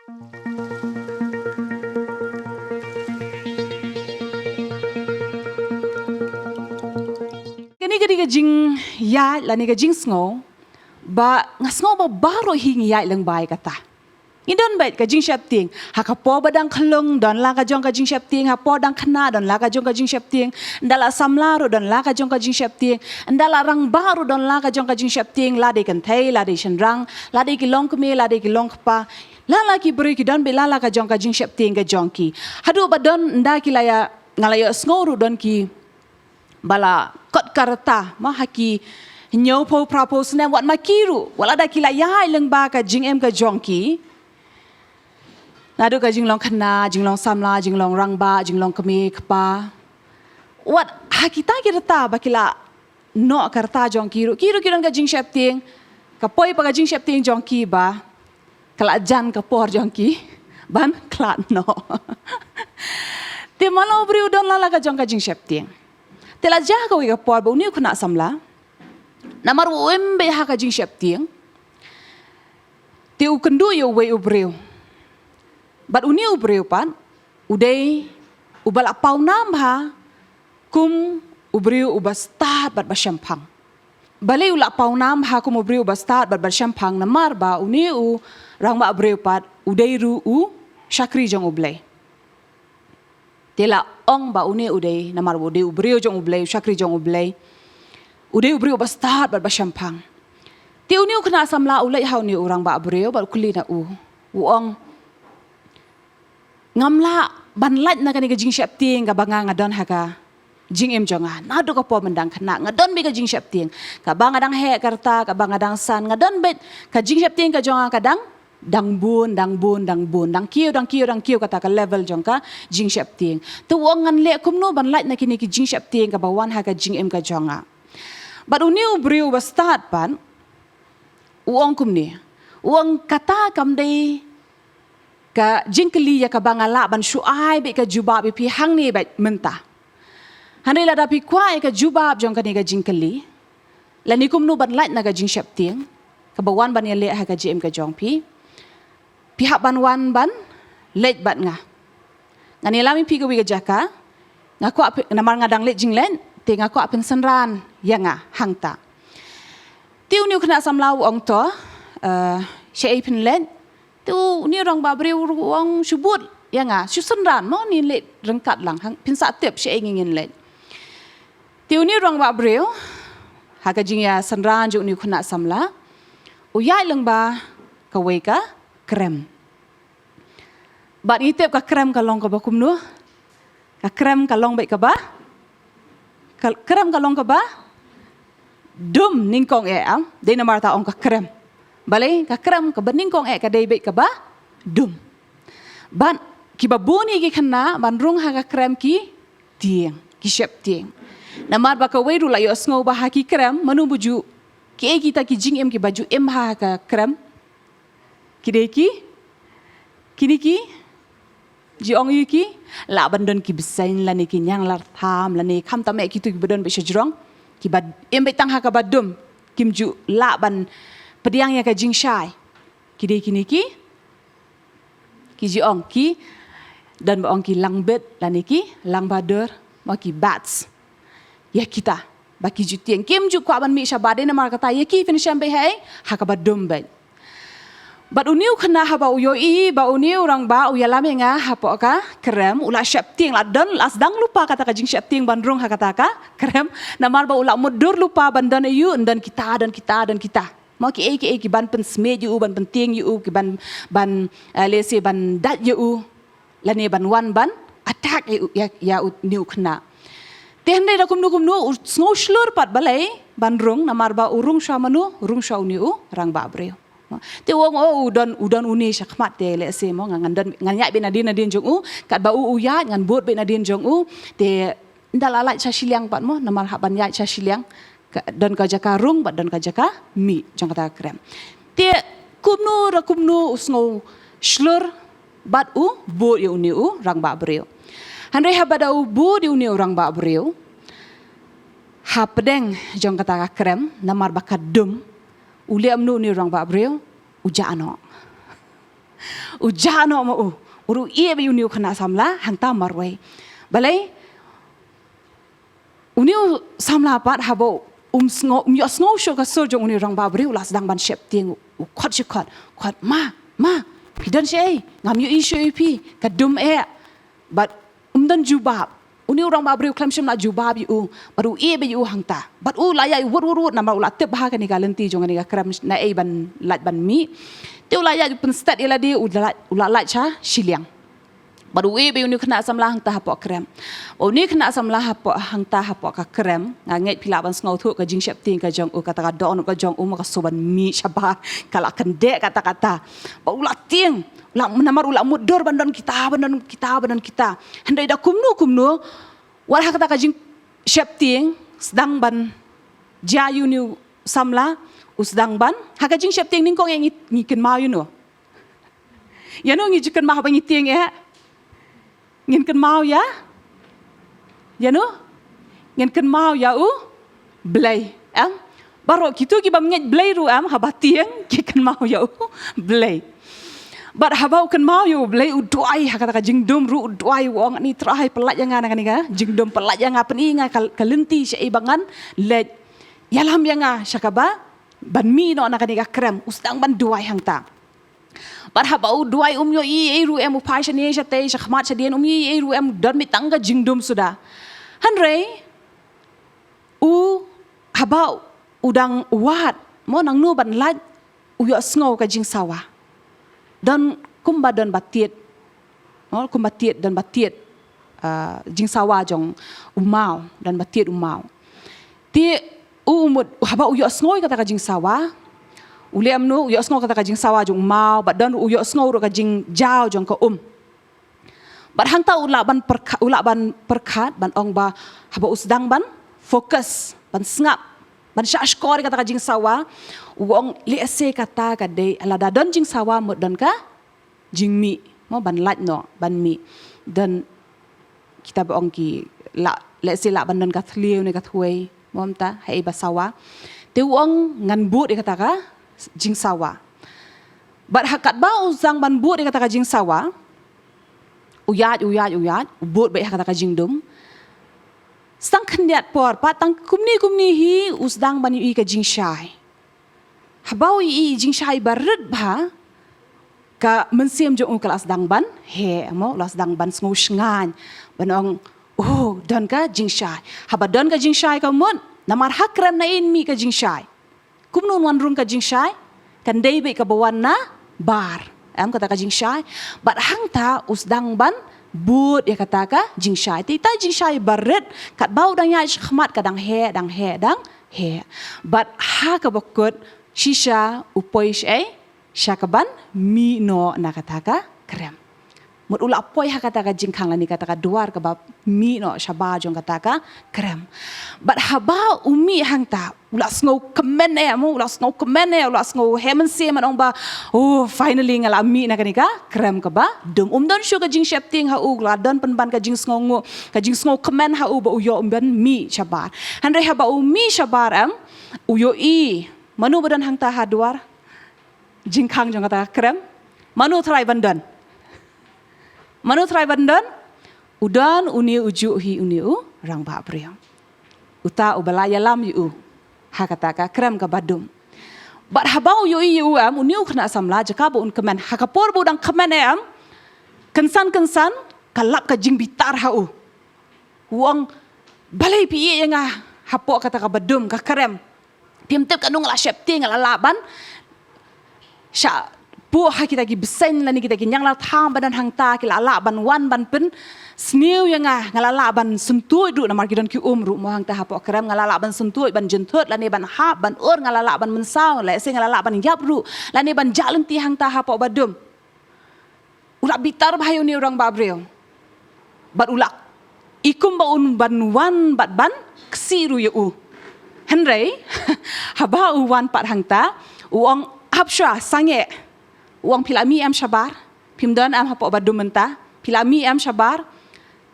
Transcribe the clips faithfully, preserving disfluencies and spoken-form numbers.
Kane ka dei ka jingïaid lane ka jingsngew ba nga sngew ba baroh hi ngi ïaid lyngba ïa kata. Ngi don beit ka jingsheptieng. Ha ka por ba dang khyllung don la ka jong ka jingsheptieng, ha por dang khynnah don la ka jong ka jingsheptieng, ynda la samla ruh don la ka jong ka jingsheptieng, ynda la rangbah ruh don la ka jong ka jingsheptieng, la dei kynthei, la dei shynrang, la dei ki longkmie, la dei ki longkpa, la la ki briew ki don beit la la ka jong ka jingsheptieng ka jong ki. Haduh ba don ynda ki la ïa, nga la ïohsngew ruh don ki ba la kot ka rta, ma, ha ki hynñiewphew phraphew snem, wat ma ki ruh, wat lada ki la ïaid lyngba ka jingim ka jong ki, naduh ka jinglong khynnah, jinglong samla, jinglong rangbah, jinglong kmie kpa, wat ha kita ki rta ba ki la noh ka rta jong ki ruh, ki ruh ki don ka jingsheptieng. Ka poi pat ka jingsheptieng jong ki ba ka la jan ka por jong ki ban khlad noh. Te man la u briew u don la la ka jong ka jingsheptieng. Te la jia kawei ka por ba une u khynnah samla, namar u im beit ha ka jingsheptieng, te u kynduh ïa uwei u briew. Bad une u briew pat u dei uba la pawnam bha kum u briew uba stad bad ba shemphang. Balei u la pawnam bha kum u briew uba stad bad ba shemphang? Namar ba une u rangbah briew pat u dei ruh u shakri jong U Blei. Te la ong ba une u dei, namar u dei u briew jong U Blei, u shakri jong U Blei, u dei u briew uba stad bad ba shemphang. Te une u khynnah samla u leit ha une u rangbah briew bad u kylli na u, u ong, ngam lah ban lait na kane ka jingsheptieng kaba nga nga don ha ka jingim jong nga. Naduh ka por myndang khynnah nga don beit ka jingsheptieng, kaba nga dang heh ka rta, kaba nga dang san, nga don beit ka jingsheptieng ka jong nga ka dang, dang bun, dang bun, dang bun, dang kiew, dang kiew, dang kiew kata ka level jong ka jingsheptieng. Te u ong, ngan leh kumno ban lait na kine ki jingsheptieng kaba wan ha ka jingim ka jong nga? Bad une u briew uba stad pat u ong kumne, u ong, kata kam dei ka jingkylli ïa kaba nga lah ban shu ai beit ka jubab ïa phi hangne beit mynta. Hynrei lada phi kwah ïa ka jubab jong kane ka jingkylli, lane kumno ban lait na ka jingsheptieng kaba wan ban ïaleh ha ka jingim ka jong phi, phi hap ban wan ban leit bad nga. Ngan ïalam ïa phi kawei ka jaka, nga kwah phi, namar nga dang leit jingleit, te nga kwah phin synran ïa nga hangta. Te une u khynnah samla u ong, to, eh, shaei phin leit? Te une u rangbah briew ruh u ong, shu bud ïa nga, shu synran, mo, ngin leit ryngkat lang, hang, phin sa tip shaei ngin leit. Te une u rangbah briew, ha ka jingïasynran jong une u khynnah samla, u ïaid lyngba kawei ka krem. Bad ngi tip ka krem ka long kaba kumno? Ka krem ka long beit kaba, ka krem ka long kaba dum nyngkong eh, em? Dei namar ta ong ka krem. Balei? Ka krem kaba nyngkong eh ka dei beit kaba dum. Bad kiba bun hi ki khynnah ban rung ha ka krem ki tieng, ki sheptieng. Namar ba kawei ruh la ïohsngew ba ha ki krem, mano ba ju, kiei kita ki jingim kiba ju im ha ka krem? Ki dei ki, kine ki, ju ong ïa ki, lah ban don ki bseiñ lane ki ñianglartham lane khamtam eh kito kiba don beit shajrong, kiba im beit tang ha kaba dum, kim ju lah ban pdiang ïa ka jingshai. Ki dei kine ki, ki ju ong ki, don ba ong ki langbit lane ki langbadur, mo, ki bats. Ïa kita ba ki ju tieng, kim ju kwah ban mih shabar, dei namar kata ïa ki phin shem beit haei? Ha kaba dum beit. Bad une u khynnah haba u ïohi ba une u rangbah u ïalam ïa nga hapoh ka krem, u la sheptieng, la don, la sdang lypa kata ka jingsheptieng ban rung ha kata ka krem. Namar ba u la mutdur lypa ban don aïu, don kita, don kita, don kita, mo, kiei kiei kiban pynsmiej ïa u, ban pyntieng ïa u, kiban, ban, eh, lehse ban dait ïa u, lane ban wan ban attack ïa u, ïa, ïa une u khynnah. Te hynrei da kumno kumno u sngew shlur pat balei ban rung, namar ba u rung sha mano? U rung sha une u rangbah briew. Te u ong, o, u don, u don une shakhmat, te lehse, mo, ngan, ngan don, ngan ïaid beit nadien nadien jong u, katba u u ïaid ngan bud beit nadien jong u. Te ynda la lait sha shiliang pat, mo, namar hap ban ïaid sha shiliang, ka, don ka jaka rung bad don ka jaka mih jong kata ka krem. Te kumno re kumno u sngew shlur bad u bud ïa une u rangbah briew. Hynrei haba da u bud ïa une u rangbah briew, hapdeng jong kata ka krem, namar ba ka dum, u leh kumno une u rangbah briew? U jah noh. U jah noh ma u. U ruh ïeh bad uni u khynnah samla hangta marwei. Balei? Uni u samla pat haba um sngew, um ïohsngew shuh ka sur jong uni u rangbah briew u la sdang ban sheptieng, u khot shi khot, khot, "Ma, ma, phi don shaei? Ngam ïohi shuh ïa phi, ka dum eh." Bad um don jubab. Uni u rangbah briew khlem shym la jubab ïa u. Bad u ïeh beit ïa u hangta. Bad u la ïaid wut wut wut namar u la tip bha kane ka lynti jong kane ka krem naei ban lait ban mih. Te u la ïaid pynstet ïa lade, u la, u la lait sha shiliang. Bad u ïeh beit ïa uni u khynnah samla hangta hapoh krem. Bad uni u khynnah samla hapoh hangta hapoh ka krem. Nga ngeit phi lah ban sngewthuh ka jingsheptieng ka jong u, kata ka dohnud ka jong u ma ka shu ban mih shabar. Ka la kyndeh katta katta. Bad u la tieng. La, namar u la mutdur ban don kita, ban don kita, ban don kita. Hynrei da kumno kumno, wat ha kata ka jingsheptieng, sdang ban jia ïa uni u samla, u sdang ban, ha ka jingsheptieng nyngkong eh ngi, ngi kynmaw ïa uno. Ïa uno ngi ju kynmaw haba ngi tieng eh. Ngin kynmaw ïa, ïa uno? Ngin kynmaw ïa u Blei, em? Baroh kito ki bym ngeit Blei ruh em, haba tieng ki kynmaw ïa u Blei. Bad haba u kynmaw ïa u Blei u duwai ha kata ka jingdum ruh u duwai u ong, "Ani Trai, pyllait ïa nga na kane ka jingdum, pyllait ïa nga, pyni ïa nga ka, ka lynti shaei ba ngan leit. Ïalam ïa nga sha kaba ban mih noh na kane ka krem." U sdang ban duwai hangta. Bad haba u duwai um ïohi ei ruh em, u phai shane shatei, shakhmat shadien, um ïohi ei ruh em, don beit tang ka jingdum suda. Hynrei u, haba u dang wad, mo, nangno ban lait, u ïohsngew ka jingsawa. Don kumba don ba tied. Mo, kumba tied, don ba tied. Ah, jingsawa jong u maw, don ba tied u maw. Te u mut, haba u ïohsngew kata ka jingsawa, u leh kumno, u ïohsngew kata ka jingsawa jong u maw, bad don u ïohsngew ruh ka jingjaw jong ka um. Bad hangta u lah ban pyrkhat, u lah ban pyrkhat, ban ong ba, haba u sdang ban focus, ban sngap, ban shah shkor ïa kata ka jingsawa, u ong lehse kata ka dei, lada don jingsawa mut don ka jingmih, mo, ban lait noh, ban mih. Don kita ba ong ki lah, lehse lah ban don ka thliew ne ka thwei, mo, mynta, haei ba sawa. Te u ong ngan bud ïa kata ka jingsawa. Bad ha katba u sdang ban bud ïa kata ka jingsawa, u ïaid, u ïaid, u ïaid, u bud beit ha kata ka jingdum. Sa tang khyndiat por, pat tang kumne kumne hi, u sdang ban ïohi ka jingshai. Haba u ïohi jingshai ba rit bha, ka mynsiem jong u ka la sdang ban heh, mo, la sdang ban sngew shngaiñ, ban ong, "Oh, don ka jingshai." Haba don ka jingshai ka mut, namar ha krem naei mih ka jingshai. Kumno un wan rung ka jingshai, kan dei beit kaba wan na bar. Em, kata ka jingshai. Bad hangta u sdang ban bud ïa kata ka jingshai. Te ita jingshai ba rit, katba u dang ïaid shakhmat ka dang heh, dang heh, dang heh. Bad ha kaba kut, shisha u poi shaei, sha kaban mih noh na kata ka krem. Mut u la poi ha kata ka jingkhang lane kata ka duwar kaba mih noh shabar jong kata ka krem. Bad haba u mih hangta, u la sngew kmen eh, mo, u la sngew kmen eh, u la sngew heh mynsiem, ban ong ba, "Oh, finally nga la mih na kane ka krem kaba dum." Um don shuh ka jingsheptieng ha u, la don pynban ka jingsngewnguh, ka jingsngew kmen ha u ba u ïoh ban mih shabar. Hynrei haba u mih shabar em, u ïohi, mano ba don hangta ha duwar jingkhang jong kata ka krem? Mano trai ban don? Mano trai ban don? U don une ujuh hi, une u rangbah briew. Uta uba la ïalam ïa u ha kata ka krem kaba dum. Bad haba u ïohi ïa u em, une u khynnah samla, jaka ba un kmen, ha ka por ba u dang kmen em, kynsan kynsan ka lap ka jingbitar ha u. U ong, "Balei phi ïeh ïa nga hapoh kata kaba dum, ka krem? Phim tip katno nga la sheptieng, nga la lah ban shah buh ha kita ki bseiñ lane kita ki ñianglartham ba don hangta, ki la lah ban wan ban pynsniew ïa nga, nga la lah ban syntuid ruh, namar ki don ki um ruh, mo, hangta hapoh krem, nga la lah ban syntuid, ban jynthut lane ban hap, ban ur, nga la lah ban mynsaw, lehse nga la lah ban ïap ruh lane ban jah lynti hangta hapoh ba dum." U la bitar bha ïa une u rangbah briew. Bad u la i kumba un ban wan bad ban ksih ruh ïa u. Hynrei haba u wan pat hangta, u ong, "Ap shuwa, sangeh." U ong, "Phi la mih em shabar? Phim don em hapoh ba dum mynta? Phi la mih em shabar?"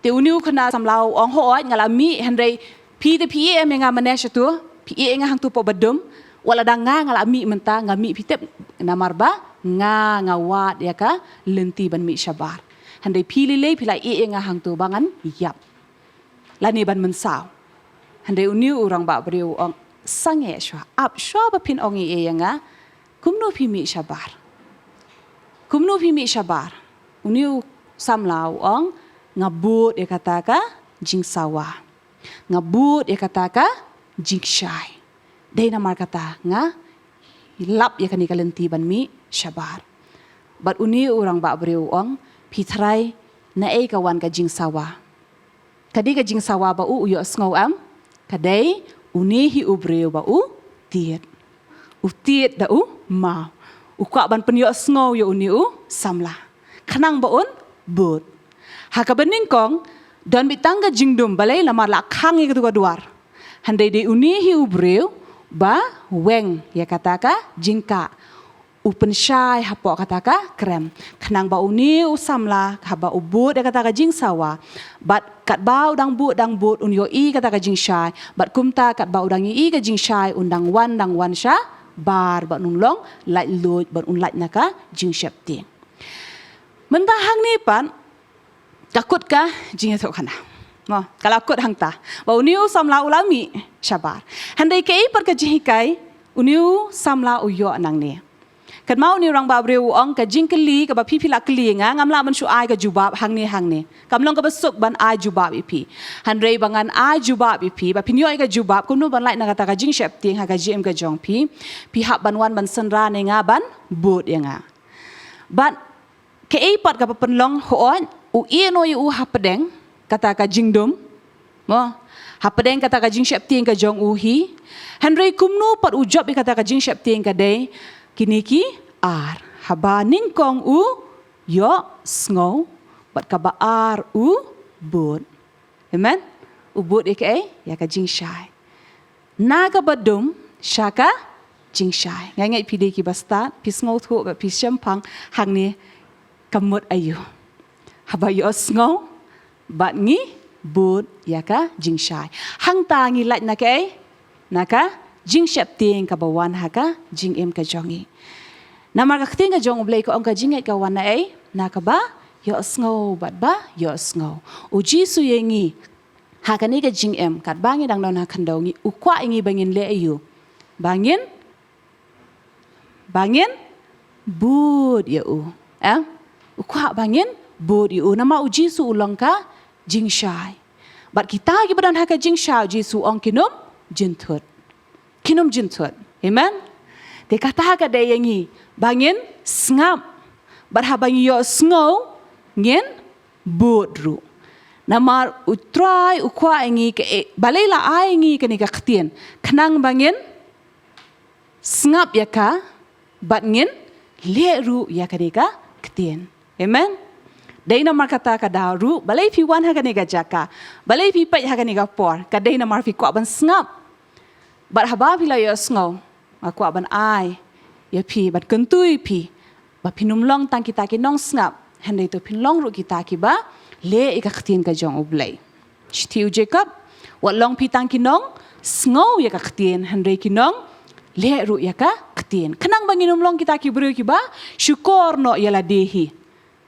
Te une u khynnah samla u ong, "Hooid, nga la mih, hynrei phi te phi ïeh em ïa nga mynne shato, phi ïeh ïa nga hangto hapoh ba dum. Wat la dang nga, nga la mih mynta, nga mih, phi tip, namar ba Nga, nga wad ïa ka lynti ban mih shabar. Hynrei phi lei lei phi la ïeh ïa nga hangto ba ngan ïap lane ban mynsaw. Hynrei une u rangbah briew u ong, sangeh shuwa, ap shuwa ba phin ong ïa nga kumno phi mih shabar. Kumno phi mih shabar? Une u samla u ong, nga bud ïa kata ka jingsawa. Nga bud ïa kata ka jingshai. Dei namar kata nga lap ïa kane ka lynti ban mih shabar. Bad une u rangbah briew u ong, phi tharai naei ka wan ka jingsawa? Ka dei ka jingsawa ba u, u ïohsngew em? Ka dei une hi u briew ba u tied. U tied da u maw. U kwah ban pynïohsngew ïa une u samla khnang ba un bud. Ha kaba nyngkong, don beit tang ka jingdum, balei? Namar la khang ïa katu ka duwar. Hynrei dei une hi u briew ba weng ïa kata ka jingkah. U pynshai hapoh kata ka krem. Khnang ba une u samla, haba u bud ïa kata ka jingsawa, bad katba u dang bud, dang bud, un ïohi kata ka jingshai. Bad kumta katba u dang ïohi ka jingshai, un dang wan, dang wan shabar, bad un long laitluid, bad un lait na ka jingsheptieng. Mynta hangne pat, ka kut ka jingïathuhkhana. Mo, ka la kut hangta ba une u samla u la mih shabar. Hynrei kaei pat ka jinghikai une u samla u ïoh nangne? Kynmaw, une u rangbah briew u ong, ka jingkylli kaba phi phi la kylli nga, ngam lah ban shu ai ka jubab hangne hangne. Kam long kaba suk ban ai jubab ïa phi. Hynrei ba ngan ai jubab ïa phi, ba phin ïoh ïa ka jubab kumno ban lait na kata ka jingsheptieng ha ka jingim ka jong phi, phi hap ban wan ban synran ïa nga, ban bud ïa nga. Bad kaei pat kaba pynlong? Hooid, u ïehnoh ïa u hapdeng kata ka jingdum, mo, hapdeng kata ka jingsheptieng ka jong u hi. Hynrei kumno pat u jop ïa kata ka jingsheptieng? Ka dei kine ki ar. Haba nyngkong u ïohsngew, bad kaba ar u bud. Amen. U bud ïa kaei? Ïa ka jingshai. Na kaba dum sha ka jingshai. Nga ngeit phi dei kiba stad, phi sngewthuh bad phi shemphang hangne ka mut aïu. Haba ïohsngew bad ngi bud ïa ka jingshai, hangta ngi lait na kaei? Na ka jingsheptieng kaba wan ha ka jingim ka jong ngi. Namar ka ktien ka jong U Blei ka ong ka jingngeit ka wan naei? Na kaba ïohsngew bad ba ïohsngew. U Jisu ïa ngi ha kane ka jingim, katba ngi dang don ha khyndew, ngi, u kwah ïa ngi ba ngin leh aïu? Ba ngin, ba ngin bud ïa u. Eh? U kwah ba ngin bud ïa u. Namar U Jisu u long ka jingshai. Bad kita kiba don ha ka jingshai, U Jisu u ong kin ym jynthut. Kin ym jynthut. Amen. Te kata ka dei ïa ngi ba ngin sngap. Bad haba ngi ïohsngew, ngin bud ruh. Namar U Trai u kwah ïa ngi ka, eh, balei la ai ïa ngi kane ka ktien? Khnang ba ngin sngap ïa ka, bad ngin leh ruh ïa kane ka ktien. Amen. Dei namar kata ka daw ruh, balei phi wan ha kane ka jaka, balei phi peit ha kane ka por, ka dei namar phi kwah ban sngap. Bad haba phi la ïohsngew, nga kwah ban ai ïa phi, ban kyntu ïa phi, ba phin ym long tang kita ki nongsngap, hynrei to phin long ruh kita kiba leh ïa ka ktien ka jong U Blei. Shithi u Jakob, wat long phi tang ki nongsngew ïa ka ktien, hynrei ki nongleh ruh ïa ka ktien. Khnang ba ngin ym long kita ki briew kiba shukor noh ïa lade hi,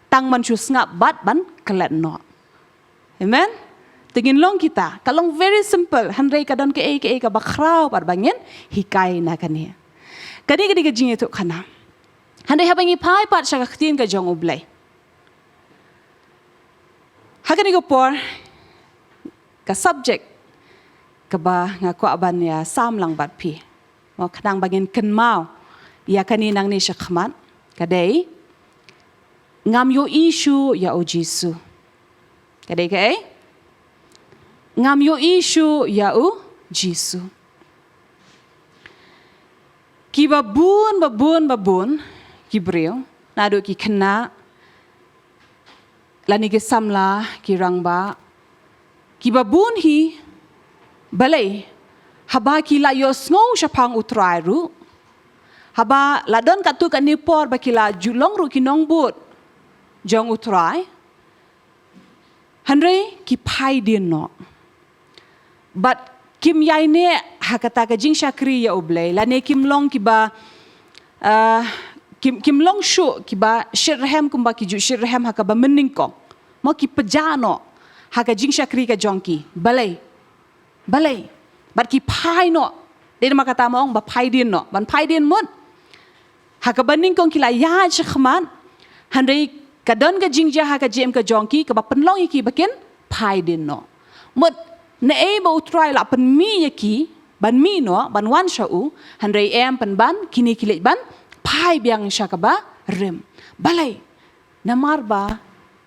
tang ban shu sngap bad ban klet noh. Amen. Te ngin long kita, ka long very simple, hynrei ka don kaei kaei kaba khraw bad ba ngin hikai na kane. Kane ka dei ka jingïathuhkhana. Hynrei haba ngi phai pat sha ka ktien ka jong U Blei, ha kane ka por, ka subject kaba nga kwah ban ïa sam lang bad phi, mo, khnang ba ngin kynmaw ïa kane nangne shakhmat, ka dei, ngam ïohi shuh ïa U Jisu. Ka dei kaei? Ngam ïohi shuh ïa U Jisu. Kiba bun, ba bun, ba bun ki briew, naduh ki khynnah lane ki samla, ki rangbah, kiba bun hi, balei, haba ki la ïohsngew shaphang U Trai ruh, haba la don katto katne por ba ki la ju long ruh ki nongbud jong U Trai, hynrei ki phaidien noh. Bad kim ïaineh ha kata ka jingshakri ïa U Blei, lane kim long kiba, ah, kim, kim long shuh kiba shit rhem kumba ki ju shit rhem ha kaba mynnyngkong. Mo, ki pynjah noh ha ka jingshakri ka jong ki. Balei? Balei? Bad ki phai noh. Dei namar kata mo ong ba phai dien noh. Ban phai dien mut. Ha kaba nyngkong ki la ïaid shakhmat. Hynrei ka don ka jingjia ha ka jingim ka jong ki kaba pynlong ïa ki ba kin phai dien noh. Mut, naei ba U Trai u la pynmih ïa ki ban mih noh, ban wan sha u, hynrei em pynban kine ki leit ban phai biang sha kaba rim. Balei? Namar ba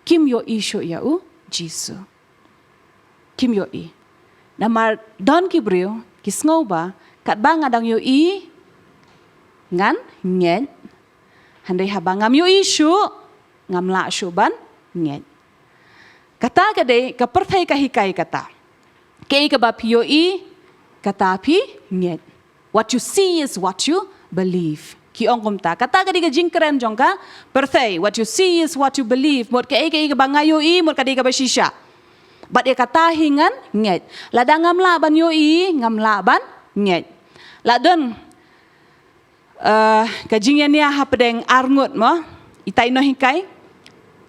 kim ïohi shuh ïa U Jisu. Kim ïohi. Namar don ki briew ki sngew ba katba nga dang ïohi ngan ngeit. Hynrei haba ngam ïohi shuh, ngam lah shuh ban ngeit. Kata ka dei ka pyrthei ka hikai kata. Kaei kaba phi ïohi, kata phi ngeit. What you see is what you believe. Ki ong kumta. Kata ka dei ka jingkren jong ka pyrthei. What you see is what you believe. Mut kaei kaei kaba nga ïohi, mut ka dei kaba shisha. Bad ïa kata hi ngan ngeit. Lada ngam lah ban ïohi, ngam lah ban ngeit. La don, eh, ka jingïania hapdeng arngut mo. Itai nonghikai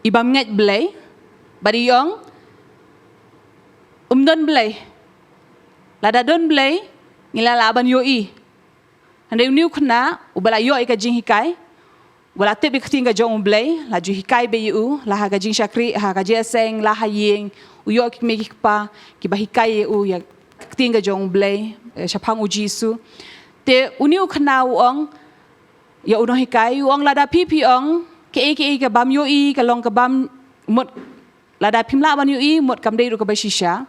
i bym ngeit Blei. Bad i ong, um don Blei. Lada don Blei, ngi la lah ban ïohi. Hynrei une u khynnah uba la ïoh ïa ka jinghikai, uba la tip ïa ka ktien ka jong U Blei, la ju hikai beit ïa u, la ha ka jingshakri, ha ka jingïaseng, la ha ïing, u ïoh ki kmie ki kpa kiba hikai ïa u ïa ka ktien ka jong U Blei, eh, shaphang U Jisu. Te une u khynnah u ong ïa u nonghikai, u ong lada phi phi ong kaei kaei ka bym ïohi, ka long ka bym mut, lada phim lah ban ïohi, mut kam dei ruh kaba shisha.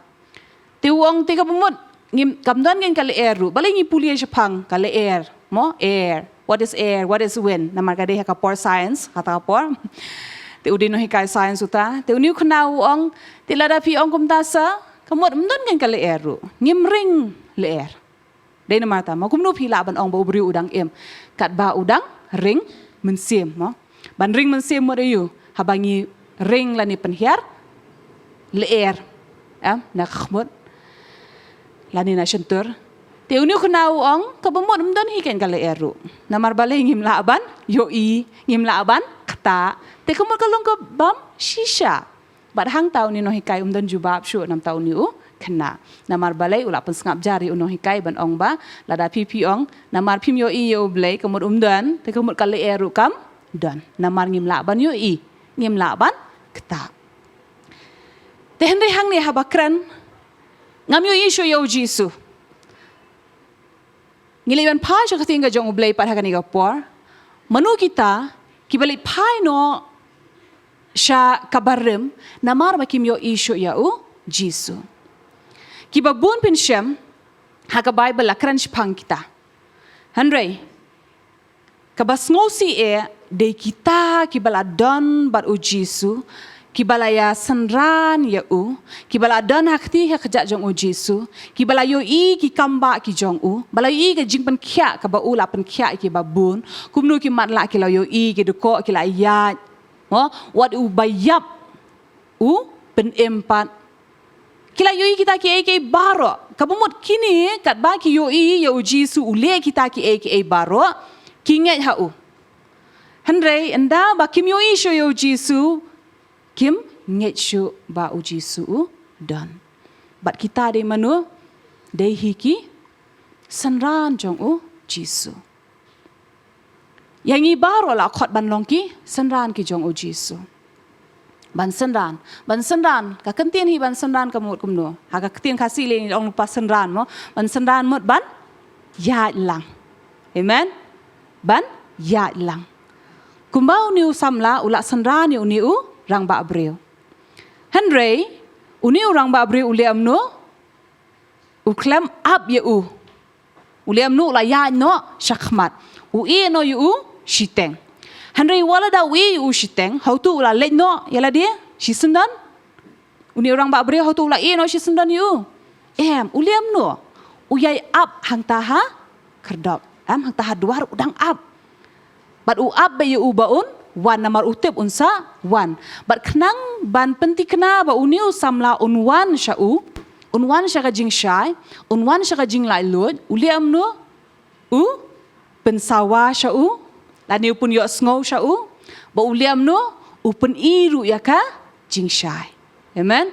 Te u ong te kaba mut ngim, kam don kein ka lyer ruh. Balei ngi pule shaphang ka lyer? Mo, air. What is air? What is wind? Namar ka dei ha ka por science, kata ka por. Te u dei nonghikai science uta. Te une u khynnah u ong, te lada phi ong kumta sa, ka mut ym don kein ka lyer ruh. Ngim ring lyer. Dei namar kata mo, kumno phi lah ban ong ba u briew u dang im katba u dang ring mynsiem mo? Ban ring mynsiem mut aïu? Haba ngi ring lane pynhiar lyer, em, na khmut lane na shyntur. Te une u khynnah u ong kaba mut ym don hi kein ka lyer ruh. Namar balei? Ngim lah ban ïohi, ngim lah ban ktah. Te ka mut ka long ka bym shisha. Bad hangta une u nonghikai um don jubab shuh namar une u khynnah. Namar balei? U la pynsngap jar ïa u nonghikai ban ong ba lada phi phi ong namar phim ïohi ïa U Blei ka mut um don, te ka mut ka lyer ruh kam don. Namar ngim lah ban ïohi, ngim lah ban ktah. Te hynrei hangne haba kren, ngam ïohi shuh ïa U Jisu. Ngi leit ban phai sha ka ktien ka jong U Blei pat ha kane ka por. Mano kita kiba leit phai noh sha kaba rim namar ba kim ïohi shuh ïa U Jisu? Kiba bun pynshem ha ka Baibl la kren shaphang kita. Hynrei kaba sngewsih eh dei kita kiba la don bad U Jisu, kiba la ïa synran ïa u, kiba la don ha kti ha kjat jong U Jisu, kiba la ïohi ki kambah ki jong u, ba la ïohi ka jingpynkhiah kaba u la pynkhiah ïa kiba bun, kumno ki matlah ki la ïohi, ki dkoh ki la ïaid. Mo, wat uba ïap u pynim pat. Ki la ïohi kita kiei kiei baroh. Kaba mut kine katba ki ïohi ïa U Jisu u leh kita kiei kiei baroh, ki ngeit ha u. Hynrei ynda ba kim ïohi shuh ïa U Jisu, kim ngeit shuh ba U Jisu u don. Bad kita dei mano? Dei hi ki synran jong U Jisu. Ïa ngi baroh la khot ban long ki synran ki jong U Jisu. Ban synran, ban synran, ka kyntien hi ban synran ka mut kumno? Ha ka ktien Khasi lei ngi ong lypa synran mo. Ban synran mut ban ïaid lang. Amen. Ban ïaid lang. Kumba une u samla u la synran ïa une u rangbah briew. Hynrei une u rangbah briew u leh kumno? U khlem ap ïa u. U leh kumno? U la ïaid noh shakhmat. U ïeh noh ïa u shiteng. Hynrei wat la da u ïeh ïa u shiteng, hato u la leit noh ïa lade shisyndon? Une u rangbah briew hato u la ïeh noh shisyndon ïa u? Em, u leh kumno? U ïai ap hangta ha khyrdop. Em, hangta ha dwar u dang ap. Bad u ap beit ïa u ba un wan namar u tip un sa wan. Bad khnang ban pynthikna ba une u samla un wan sha u, un wan sha ka jingshai, un wan sha ka jinglaitluid, u leh kumno? U pynsawa sha u, Lane u pynïohsngew sha u, ba u leh kumno, u pyni ruh ïa ka jingshai. Amen.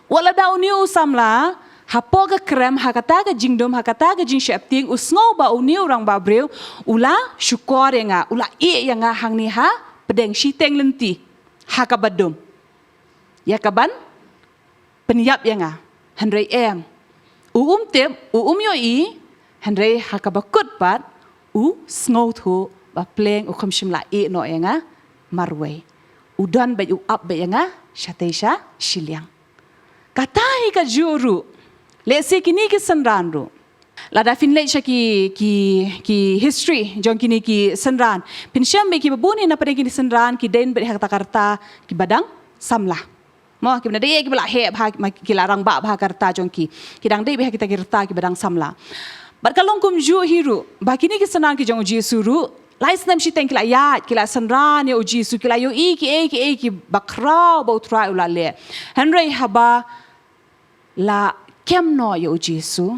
Wat lada une u samla, hapoh ka krem, ha kata ka jingdum, ha kata ka jingsheptieng, u sngew ba une u rangbah briew, u la shukor ïa nga, u la ïeh ïa nga hangne ha pdeng shiteng lynti, ha kaba dum. Ïa kaban pynïap ïa nga. Hynrei em. U um tip, u um ïohi, hynrei ha kaba kut pat, u sngewthuh, ba pleng u kham shym la ïeh noh ïa nga marwei. U don beit, u ap beit ïa nga shatei sha shiliang. Kata hi kajuh ruh. Lehse kine ki synran ruh. Lada phin leit sha ki, ki, ki history jong kine ki synran, phin shem beit kiba bun hi na pdeng kine ki synran ki dei beit ha kata ka rta kiba dang samla. Mo, kiba na dei kiba la heh bha, ma, ki la rangbah bha ha ka rta jong ki. Ki dang dei beit ha kita ki rta kiba dang samla. Bad ka long kumjuh hi ruh, ba kine ki synran ki jong u Jisu ruh, lai snem shiteng ki la ïaid, ki la synran ïa u Jisu, ki la ïohi kiei kiei kiba khraw ba u Trai u la leh. Hynrei haba la kem noh ïa u Jisu,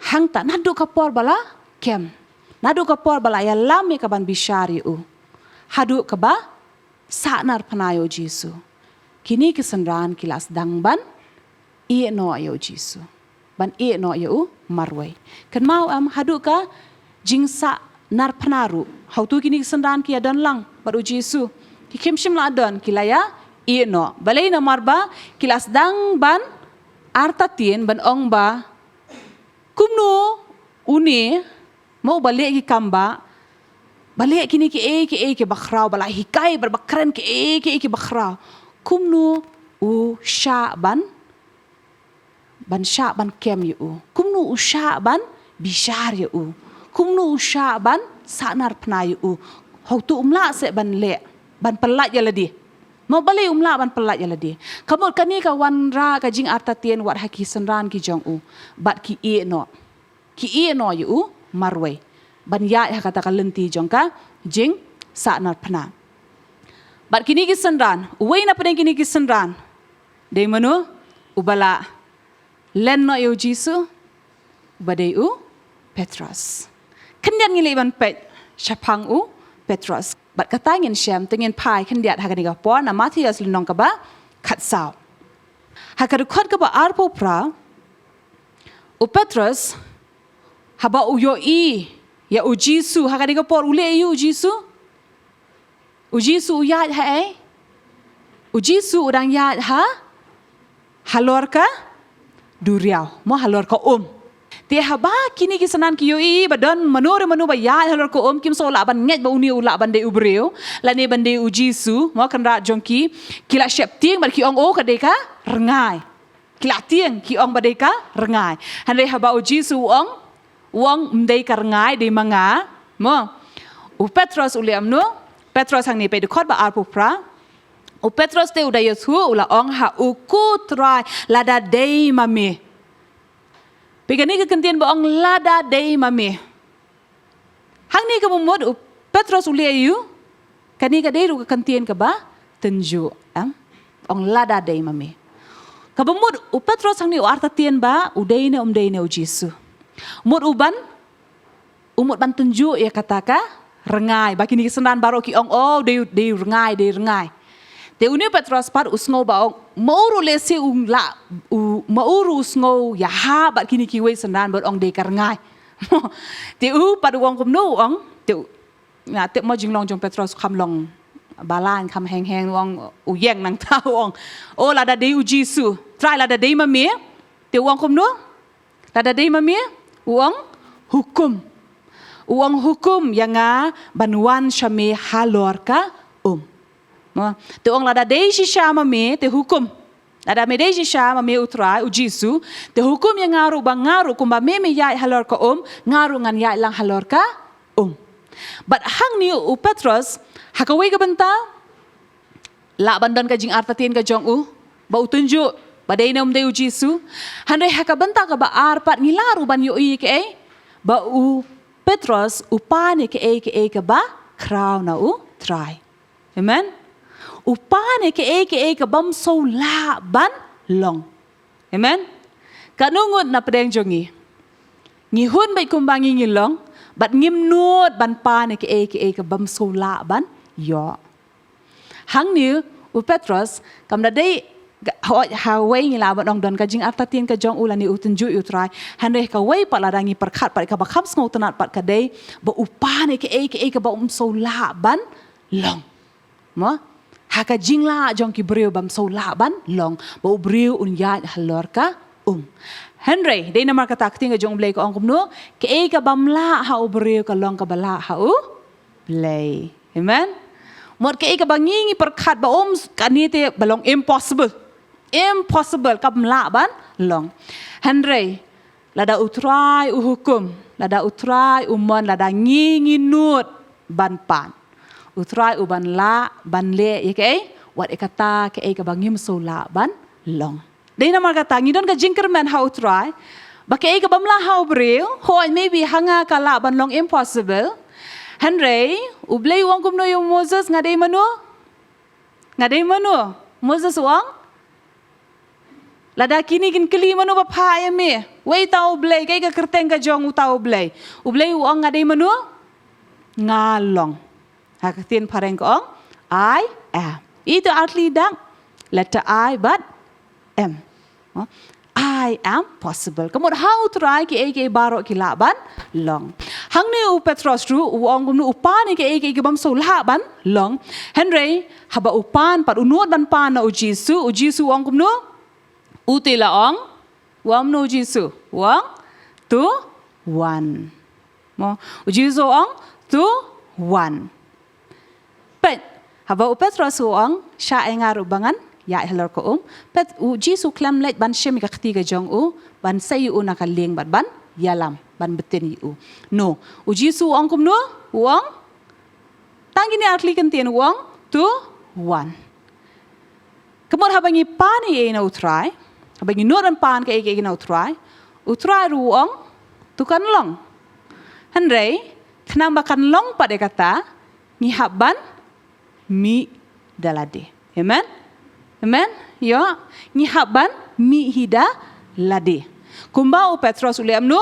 hangta naduh ka por ba la kem, naduh ka por ba la ïalam ïa kaban bishar ïa u, haduh kaba sahnarphna ïa u Jisu, kine ki synran ki la sdang ban ïeh noh ïa u Jisu, ban ïeh noh ïa u marwei. Kynmaw em, haduh ka jingsahnarphna ruh, hato kine ki synran ki ïadon lang bad u Jisu? Ki kham shym la don, ki la ïa ïeh noh. Balei? Namar ba ki la sdang ban artatien, ban ong ba, kumno une, mo, ba leh ki kam ba, ba leh kine kiei kiei kiba khraw, ba la hikai, ba, ba kren kiei kiei kiba khraw, kumno u shah ban, ban shah ban kem ïa u? Kumno u shah ban bishar ïa u? Kumno u shah ban sahnarphna ïa u? Hato um lah seh ban leh, ban pyllait ïa lade? Mo, balei um lah ban pyllait ïa lade? Ka mut kane ka wanrah ka jingartatien wat ha ki synran ki jong u. Bad ki ïeh noh. Ki ïeh noh ïa u marwei, ban ïaid ha kata ka lynti jong ka jingsahnarphna. Bad kine ki synran, uwei na pdeng kine ki synran, dei mano uba la len noh ïa u Jisu? Uba dei u Petros. Khyndiat ngi leit ban peit shaphang u Petros. Bad kata ngin shem, te ngin phai khyndiat ha kane ka por na Mathaios lynnong kaba khatsaw. Ha ka dkhot kaba arphew phra, u Petros, haba u ïohi ïa u Jisu, ha kane ka por u leh aïu u Jisu? U Jisu u ïaid ha ei? U Jisu u dang ïaid ha, halor ka duriaw, mo, halor ka um. Te haba kine ki synran ki ïohi ba don mano re mano ba ïaid halor ka um, kim shu lah ban ngeit ba une u lah ban dei u briew, lane ban dei u Jisu, mo, kynrad jong ki, ki la sheptieng bad ki ong, o, ka dei ka rngai. Ki la tieng, ki ong ba dei ka rngai. Hynrei haba u Jisu u ong, u ong, ym dei ka rngai, dei ma nga. Mo. U Petros u leh kumno? Petros hangne, peit dkhot ba arphew phra. U Petros te u da ïathuh, u la ong ha u, ko Trai, lada dei ma me. Peit kane ka kyntien ba ong lada dei ma me. Hangne kaba mut u Petros u leh aïu? Kane ka dei ruh ka kyntien kaba tynjuh, em? Ong lada dei ma me. Kaba mut u Petros hangne u artatien ba u dei ne um dei ne u Jisu. Mut u ban, u mut ban tynjuh ïa kata ka rngai. Ba kine ki synran baroh ki ong, o, dei, dei rngai, dei rngai. Te une u Petros pat u sngew ba ong, ma u ruh lehse u lah, u, ma u ruh u sngew ïahap bad kine kiwei synran bad ong dei ka rngai. Te u pat u ong kumno, u ong, te u, nga tip mo jinglong jong Petros kham long balang, kham heng heng, u ong, u ïeng nangta u ong, o, lada dei u Jisu, Trai, lada dei ma me. Te u ong kumno? Lada dei ma me, u ong, hukum. U ong, hukum ïa nga ban wan sha me halor ka um. Mo, te u ong lada dei shisha ma me, te hukum. Lada me dei shisha ma me u Trai, u Jisu, te hukum ïa nga ruh ba nga ruh kumba me me ïaid halor ka um, nga ruh ngan ïaid lang halor ka um. Bad hangne u Petros, ha kawei ka bynta, lah ban don ka jingartatien ka jong u, ba u tynjuh ba dei ne um dei u Jisu. Hynrei ha ka bynta kaba ar pat ngi lah ruh ban ïohi kaei, ba u Petros u pan ïa kaei kaei kaba khraw na u Trai. Amen. U pan ïa kaei kaei kabym shu lah ban long. Amen. Katno ngut na pdeng jong ngi, ngi hun beit kumba ngi ngi long, Bad ngim nud ban pan ïa kaei kaei ka bym sngewlah ban ïoh. Hangne u Petros, kam da dei, ha, ha wei ngi lah ban ong don ka jingartatien ka jong u lane u tynjuh ïa u Trai. Hynrei ha kawei pat lada ngi pyrkhat pat kaba kham sngewtynnat pat ka dei ba u pan ïa kaei kaei kaba um sngewlah ban long. Mo? Ha ka jinglah jong ki briew bym sngewlah ban long. Ba u briew un ïaid halor ka um. Hynrei, dei namar kata ka ktien ka jong u Blei ka ong kumno, kaei kabym lah ha u briew ka long kaba lah ha u Blei. Amen. Mut kaei kaba ngi ngi pyrkhat ba um kane te ba long impossible. Impossible kam lah ban long. Hynrei lada u Trai u hukum, lada u Trai u mon, lada ngi ngi nud ban pan, u Trai u ban lah ban leh ïa kaei, wat ïa kata kaei kaba ngim sngewlah ban long. Dei namar kata ngi don ka jingkyrmen ha u Trai ba kaei kabym lah ha u briew, hooid maybe ha nga ka lah ban long impossible. Hynrei u Blei u ong kumno ïa u Moses, nga dei mano? Nga dei mano? Moses u ong, lada kine kin kylli mano ba phah ïa me? Wei uta u Blei, kaei ka kyrteng ka jong uta u Blei? U Blei u ong, nga dei mano? Nga long. Ha ka ktien phareng ka ong, I am. Ito artylli dak, letter I bad am. Mo? I am possible. Ka mut ha u Trai kiei kiei baroh ki lah ban long. Hangne u Petros ruh u ong kumno, u pan ïa kiei kiei ki bym sngewlah ban long. Hynrei haba u pan pat, u nud ban pan na u Jisu, u Jisu u ong kumno? U te la ong, u ong kumno u Jisu? U ong, to wan. Mo, u Jisu u ong, to wan. Peit, haba u Petros u ong, shah ïa nga ruh ba ngan ïaid halor ka um. Peit, u Jisu khlem leit ban shim ïa ka kti ka jong u, ban sei ïa u na ka lieng bad ban ïalam, ban btin ïa u. No, u Jisu u ong kumno? U ong, tang kine artylli kyntien, u ong, to wan. Ka mut haba ngi pan ïa na u Trai, haba ngi nud ban pan kaei kaei na u Trai, u Trai ruh u ong, to kan long. Hynrei khnang ba kan long pat ïa kata, ngi hap ban mih da lade. Amen? Amen? Ïoh, ngi hap ban mih hi da lade. Kumba u Petros u leh kumno?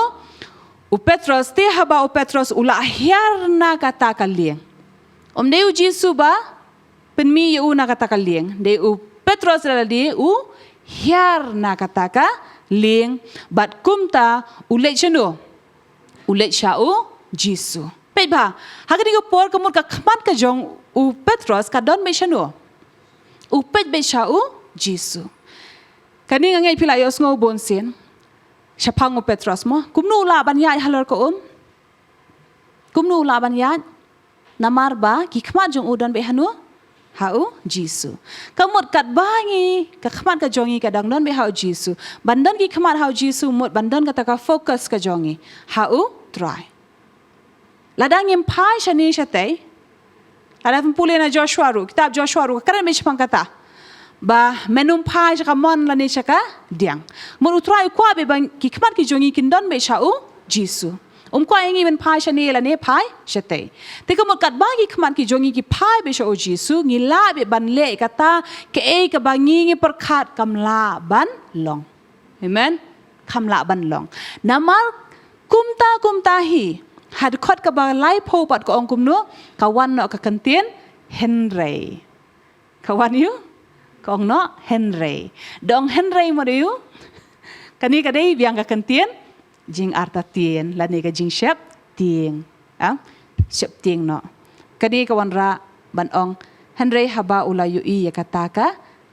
U Petros, te haba u Petros u la hiar na kata ka lieng, ym dei u Jisu ba pynmih ïa u na kata ka lieng, dei u Petros da lade u hiar na kata ka lieng, bad kumta u leit shano? U leit sha u Jisu. Peit bha, ha kane ka por ka mut ka khmat ka jong u Petros ka don beit shano? U peit beit sha u Jisu. Kane nga ngeit phi la ïohsngew bun sien shaphang u Petros mo. Kumno u lah ban ïaid halor ka um? Kumno u lah ban ïaid? Namar ba ki khmat jong u don beit hano? Ha u Jisu. Ka mut katba ngi, ka khmat ka jong ngi ka dang don beit ha u Jisu. Ban don ki khmat ha u Jisu mut ban don kata ka focus ka jong ngi ha u Trai. Lada ngim phai shane shatei, lada pynpule na Joshua ruh, kitab Joshua ruh ka kren beit shaphang kata, ba men ym phai sha ka mon lane sha ka diang. Mut u Trai u kwah beit ba ki khmat ki jong ngi kin don beit sha u Jisu. Um kwah ïa ngi ban phai shane lane phai shatei. Te ka mut katba ki khmat ki jong ngi ki phai beit sha u Jisu, ngi lah beit ban leh kata kaei kaba ngi ngi pyrkhat kam lah ban long. Amen. Kam lah ban long. Namar kumta kumta hi, ha dkhot kaba laiphew pat ka ong kumno? Ka wan noh ka kyntien hynrei. Ka wan ïa u? Ka ong noh hynrei. Da ong hynrei mo da ïa u? Kane ka dei biang ka kyntien jingartatien lane ka jingsheptieng. Ah, sheptieng noh. Kane ka wanrah ban ong, hynrei haba u la ïohi ïa kata ka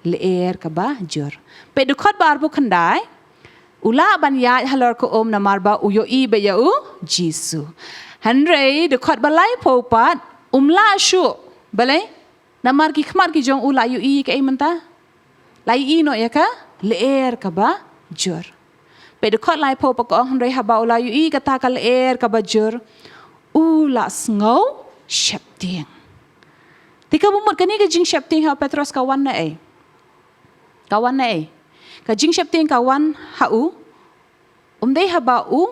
lyer kaba jur. Peit dkhot ba arphew khyndai, u lah ban ïaid halor ka um namar ba u ïohi beit ïa u Jisu. Hynrei dkhot ba laiphew pat, um lah shuh. Balei? Namar ki khmat ki jong u la ïohi kaei mynta? La ïohi noh ïa ka lyer kaba jur. Peit dkhot laiphew pat ka ong, hynrei haba u la ïohi kata ka lyer kaba jur, u la sngew sheptieng. Te kaba mut kane ka jingsheptieng ha u Petros ka wan na ei? Ka wan na ei? Ka jingsheptieng ka wan ha u, ym dei haba u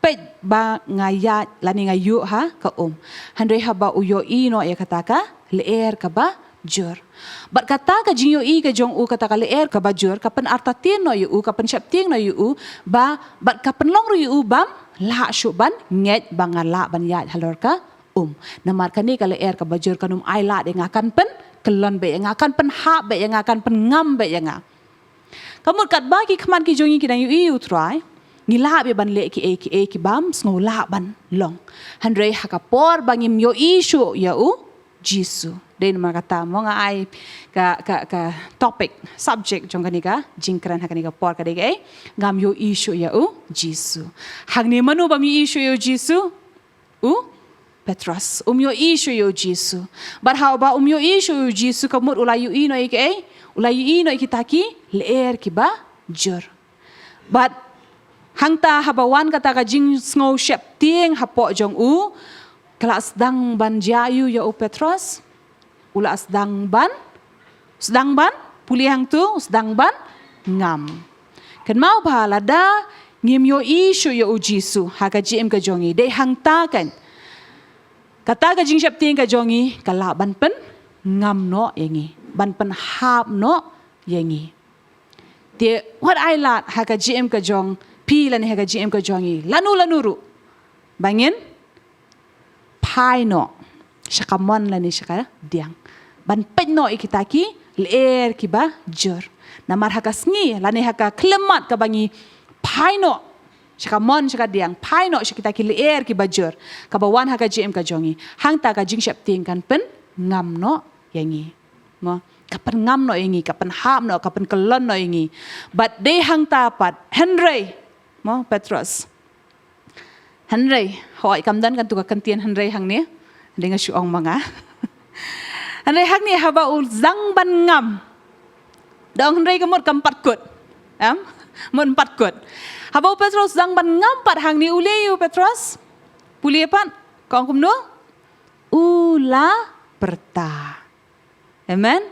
peit ba nga ïaid lane nga ïuh ha ka um. Hynrei haba u ïohi noh ïa kata ka lyer kaba jur. Bad kata ka jingïohi ka jong u kata ka lyer kaba jur, ka pynartatien noh ïa u, ka pynsheptieng noh ïa u, ba, bad ka pynlong ruh ïa u bam lah shuh ban ngeit ba nga lah ban ïaid halor ka um. Namar kane ka lyer kaba jur kan ym ailad ïa nga, kan pynkyllon beit ïa nga, kan pynhap beit ïa nga, kan pynngam beit ïa nga. Ka mut katba ki khmat ki jong ngi ki dang ïohi ïa u Trai, ngi lah beit ban leh kiei kiei ki bym sngew lah ban long. Hynrei ha ka por ba ngim ïohi shuh ïa u Jisu. Dei namar kata mo nga ai ka, ka, ka topic, subject jong kane ka jingkren ha kane ka por ka dei kaei? Ngam ïohi shuh ïa u Jisu. Hangne mano bym ïohi shuh ïa u Jisu? U Petros. Um ïohi shuh ïa u Jisu. Bad haba um ïohi shuh ïa u Jisu ka mut u la ïohi noh ïa kiei? U la ïohi noh ïa kita ki lyer kiba jur. Bad hangta haba wan kata ka jingsngew sheptieng hapoh jong u, ka la sdang ban jia aiu ïa u Petros? U la sdang ban, sdang ban, pule hangtu, sdang ban ngam. Kynmaw ba lada ngim ïohi shuh ïa u Jisu ha ka jingim ka jong ngi, dei hangta kan kata ka jingsheptieng ka jong ngi ka lah ban pynngam noh ïa ngi, ban pynhap noh ïa ngi. Te wat ailad ha ka jingim ka jong phi lane ha ka jingim ka jong ngi, lano lano ruh, ba ngin phai noh sha ka mon lane sha ka diang, ban peit noh ïa kita ki lyer kiba jur. Namar ha ka sngi lane ha ka khyllipmat kaba ngi phai noh sha ka mon sha ka diang, phai noh sha kita ki lyer kiba jur kaba wan ha ka jingim ka jong ngi, hangta ka jingsheptieng kan pynngam noh ïa ngi. Mo, ka pynngam noh ïa ngi, ka pynhap noh, ka pynkyllon noh ïa ngi. Bad dei hangta pat, hynrei, mo, Petros. Hynrei, hooid, kam don kan tu ka kyntien hynrei hangne. Dei nga shu ong ma nga. Hynrei hangne haba u sdang ban ngam. Da ong hynrei ka mut kam pat kut. Em? Mut pat kut. Haba u Petros sdang ban ngam pat hangne u leh aiu u Petros? Pule pat, ka ong kumno? U la pyrta. Amen.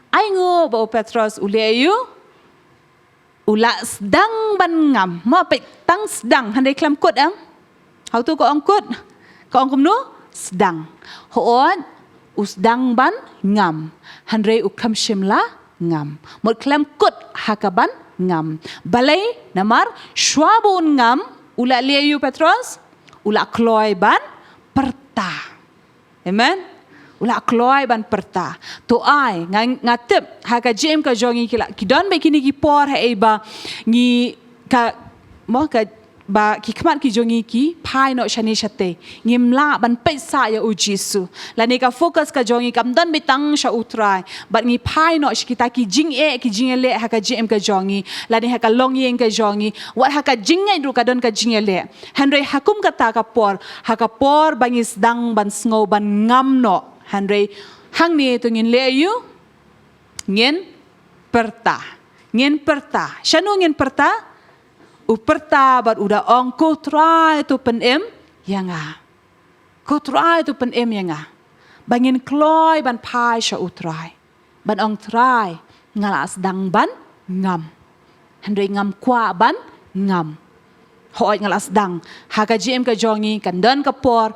Ai nguh ba u Petros u leh aiu? U la sdang ban ngam. Mo, peit tang sdang, hynrei khlem kut em? Hangtu ka ong kut. Ka ong kumno? Sdang. Hooid, u sdang ban ngam. Hynrei u khlem shym la ngam. Mut khlem kut ha ka ban ngam. Balei? Namar shuwa ba un ngam, u la leh aiu Petros? U la kloi ban pyrta. Amen. U la kloi ban pyrta. To ai, nga, nga tip ha ka jingim ka jong ngi ki la, ki don beit kine ki por haei ba ngi ka, mo, ka, ba ki khmat ki jong ngi ki phai noh shane shatei. Ngim lah ban peit sah ïa u Jisu. Lane ka focus ka jong ngi kam don beit tang sha u Trai. Bad ngi phai noh sha kita ki jingeh ki jingïaleh ha ka jingim ka jong ngi. Lane ha ka longïing ka jong ngi. Wat ha ka jingngeit ruh ka don ka jingïaleh. Hynrei ha kum kata ka por, ha ka por ba ngi sdang ban sngew ban ngam noh. Hynrei hangne to ngin leh aiu? Ngin pyrta. Ngin pyrta. Shano ngin pyrta? U pyrta bad u da ong, ko Trai to pynim ïa nga. Ko Trai to pynim ïa nga. Ba ngin kloi ban phai sha u Trai. Ban ong Trai, nga la sdang ban ngam. Hynrei ngam kwah ban ngam. Hooid nga la sdang. Ha ka jingim ka jong ngi kan don ka por.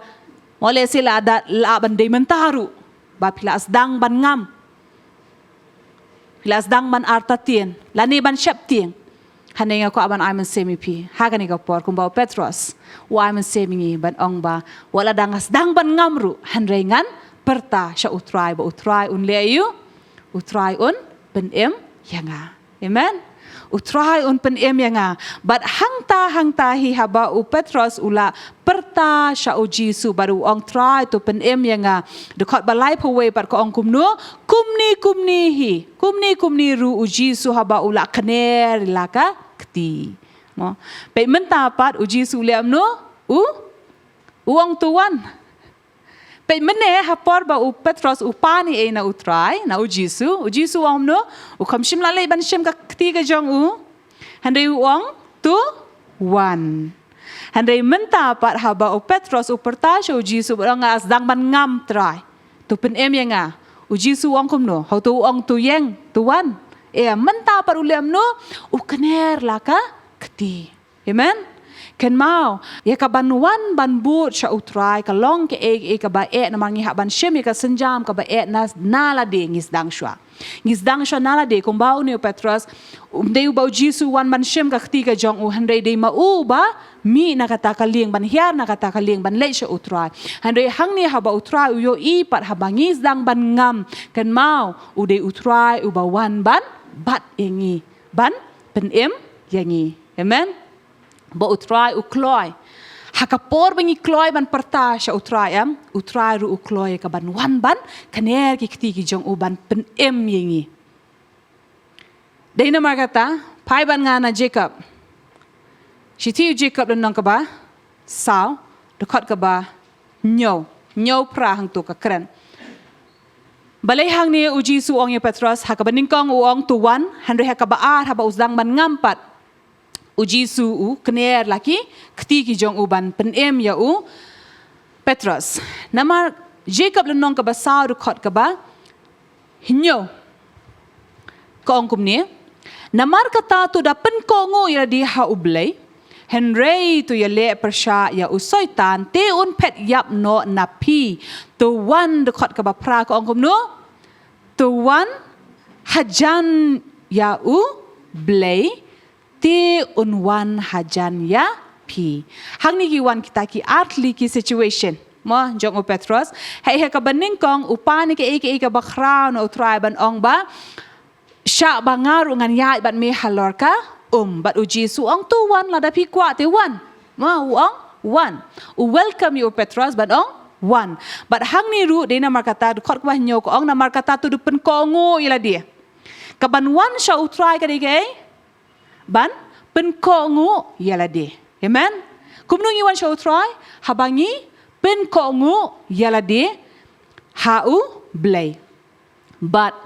Mo lehse la da, la ban dei mynta ruh. Ba phi la sdang ban ngam. Phi la sdang ban artatien. Lane ban sheptieng. Hynrei nga kwah ban ai mynsiem ïa phi. Ha kane ka por kumba u Petros. U ai mynsiem ïa ngi ban ong ba. Wat la da nga sdang ban ngam ruh. Hynrei ngan pyrta sha u Trai ba u Trai un leh aiu? U Trai un pynim ïa nga. Amen. U Trai un pynim ïa nga. Bad hangta hangta hi haba u Petros u la pyrta sha u Jisu bad u ong Trai to pynim ïa nga. Dkhot ba laiphew wei pat ka ong kumno? Kumne kumne hi. Kumne kumne ruh u Jisu haba u la kner la ka kti. Mo. Peit mynta pat u Jisu u leh kumno? U, u ong to wan. Peit mynne ha por ba u Petros u pan ei ei na u Trai, na u Jisu, u Jisu u ong kumno? U kham shym la leit ban shim ka kti ka jong u. Hynrei u ong to wan. Hynrei mynta pat haba u Petros u pyrta sha u Jisu bad ong nga sdang ban ngam Trai. To pynim ïa nga. U Jisu u ong kumno? Hato u ong to ïeng, to wan. Eh, mynta pat u leh kumno? U kner la ka kti. Amen. Kynmaw, ïa ka ban wan ban bud sha U Trai ka long kaei kaei kaba eh, namar ngi hap ban shim ïa ka sienjam kaba eh na, na lade ngi sdang shuwa. Ngi sdang shuwa na lade, kumba une u Petros, um, dei uba U Jisu u wan ban shim ka kti ka jong u, hynrei dei ma u uba mih na kata ka lieng, ban hiar na kata ka lieng, ban leit sha U Trai. Hynrei hangne haba U Trai u ïohi pat haba ngi sdang ban ngam, kynmaw, u dei U Trai uba wan ban bat ïa ngi, ban pynim ïa ngi. Amen. Ba U Trai u kloi. Ha ka por ba ngi kloi ban pyrta sha U Trai, em, U Trai ruh u kloi ka ban wan ban kner ki kti ki jong u ban pynim ïa ngi. Dei namar kata, phai bad nga na Jakob. Shithi u Jakob lynnong kaba saw, dkhot kaba hynñiew, hynñiew phra hangto ka kren. Balei hangne U Jisu u ong ïa u Petros, ha kaba nyngkong u ong to wan, hynrei ha kaba ar haba u sdang ban ngam pat, U Jisu u kner la ki kti ki jong u ban pynim ïa u Petros. Namar Jakob lynnong kaba saw dkhot kaba hynñiew ka ong kumne: Namar kata to da pynkohnguh ïa lade ha U Blei, hynrei to ïaleh pyrshah ïa u Soitan, te un phet ïap noh na phi. To wan, dkhot kaba phra ka ong kumno? To wan hajan ïa U Blei, te un wan hajan ïa phi. Hangne ki wan kita ki ar tylli ki situation, mo, jong u Petros. Hei, ha kaba nyngkong u pan ïa kaei kaei kaba khraw na U Trai ban ong ba shah ba nga ruh ngan ïaid bad me halor ka um. Bad U Jisu u ong to wan, lada phi kwah te wan. Mo, u ong wan. U welcome ïa u Petros ban ong wan. Bad hangne ruh dei namar kata, dkhot kaba hynñiew ka ong, namar kata to da pynkohnguh ïa lade. Ka ban wan sha U Trai ka dei kaei? Ban pynkohnguh ïa lade. Amen. Kumno ngi wan sha U Trai? Haba ngi pynkohnguh ïa lade ha U Blei. Bad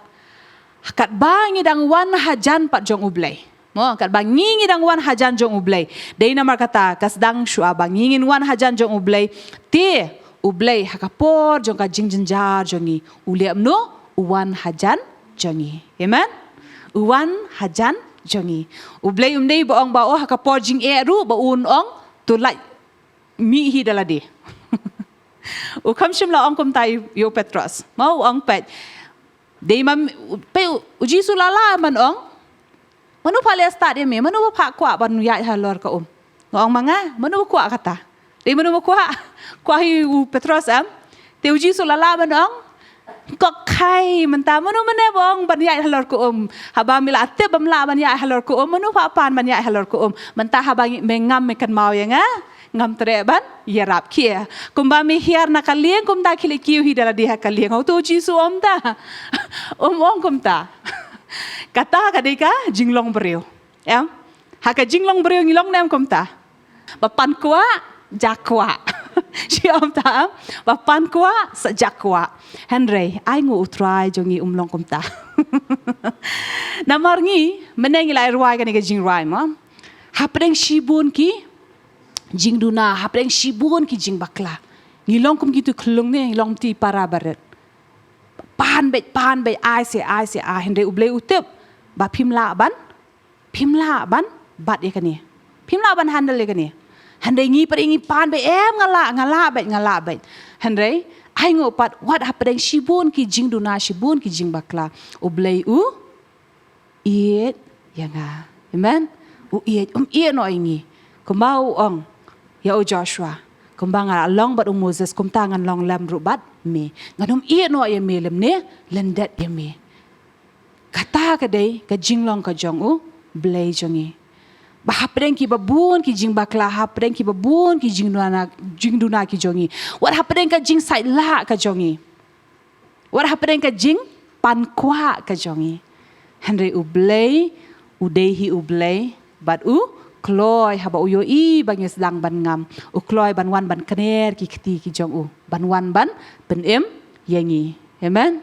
katba ngi dang wan hajan pat jong U Blei. Mo, katba ngi, ngi dang wan hajan jong U Blei. Dei namar kata, ka sdang shuwa ba ngi ngin wan hajan jong U Blei. Te U Blei ha ka por jong ka jingjynjar jong ngi, u leh kumno? U wan hajan jong ngi. Amen. U wan hajan jong ngi. U Blei um dei ba ong ba, oh, ha ka por jingeh ruh ba un ong to lait mih hi da lade. U kham shym la ong kumta ïa u Petros. Mo, u ong peit. Dei ma, peit, U Jisu la lah ban ong, mano ba phah leh stad ïa me, mano ba phah kwah ban ïaid halor ka um? Nga ong ma nga, mano ba kwah kata? Dei mano ba kwah? Kwah hi u Petros, em? Te U Jisu la lah ban ong, kok khai mynta, mano mynne ba ong ban ïaid halor ka um? Haba me la tip bym lah ban ïaid halor ka um, mano ba pan ban ïaid halor ka um? Mynta haba ngi, me ngam, me kynmaw ïa nga, ngam treh ban ïarap, khie. Kumba me hiar na ka lieng, kumta khie leit kiew hi da lade ha ka lieng. Hato U Jisu um ta? Um ong kumta. Kata ka dei ka jinglong briew. Em? Ha ka jinglong briew ngi long ne em kumta? Ba pan kwah, ja kwah. Shi um ta, em? Ba pan kwah, sa ja kwah. Hynrei ai nguh U Trai jong ngi um long kumta. Namar ngi, mynne ngi la rwai kane ka jingrwai, mo. Hapdeng shibun ki jingduna, hapdeng shibun ki jingbakla, ngi long kum kitu khlung ne, ngi long ti para barit. Pan beit, pan beit, ai se, ai se, ai. Hynrei U Blei u tip ba phim lah ban, phim lah ban bat ïa kane. Phim lah ban handle ïa kane. Hynrei ngi pat ngi pan beit, em, nga lah, nga lah beit, nga lah beit. Hynrei ai nguh pat, wat hapdeng shibun ki jingduna, shibun ki jingbakla, U Blei u ïeit ïa nga. Amen. U ïeit, um ïeit noh ïa ngi. Kumba u ong ïa u Joshua, kumba nga la long bad u Moses, kumta ngan long lem ruh bad me. Ngan ym ïeit noh ïa me lymne lyndet ïa me. Kata ka dei ka jinglong ka jong U Blei jong ngi. Ba hapdeng kiba bun ki jingbakla, hapdeng kiba bun ki jingduna, jingduna ki jong ngi, wat hapdeng ka jingsaitlah ka jong ngi, wat hapdeng ka jingpankwah ka jong ngi, hynrei U Blei u dei hi U Blei bad u kloi haba u ïohi ba ngi sdang ban ngam, u kloi ban wan ban kner ki kti ki jong u, ban wan ban pynim ïa ngi. Amen.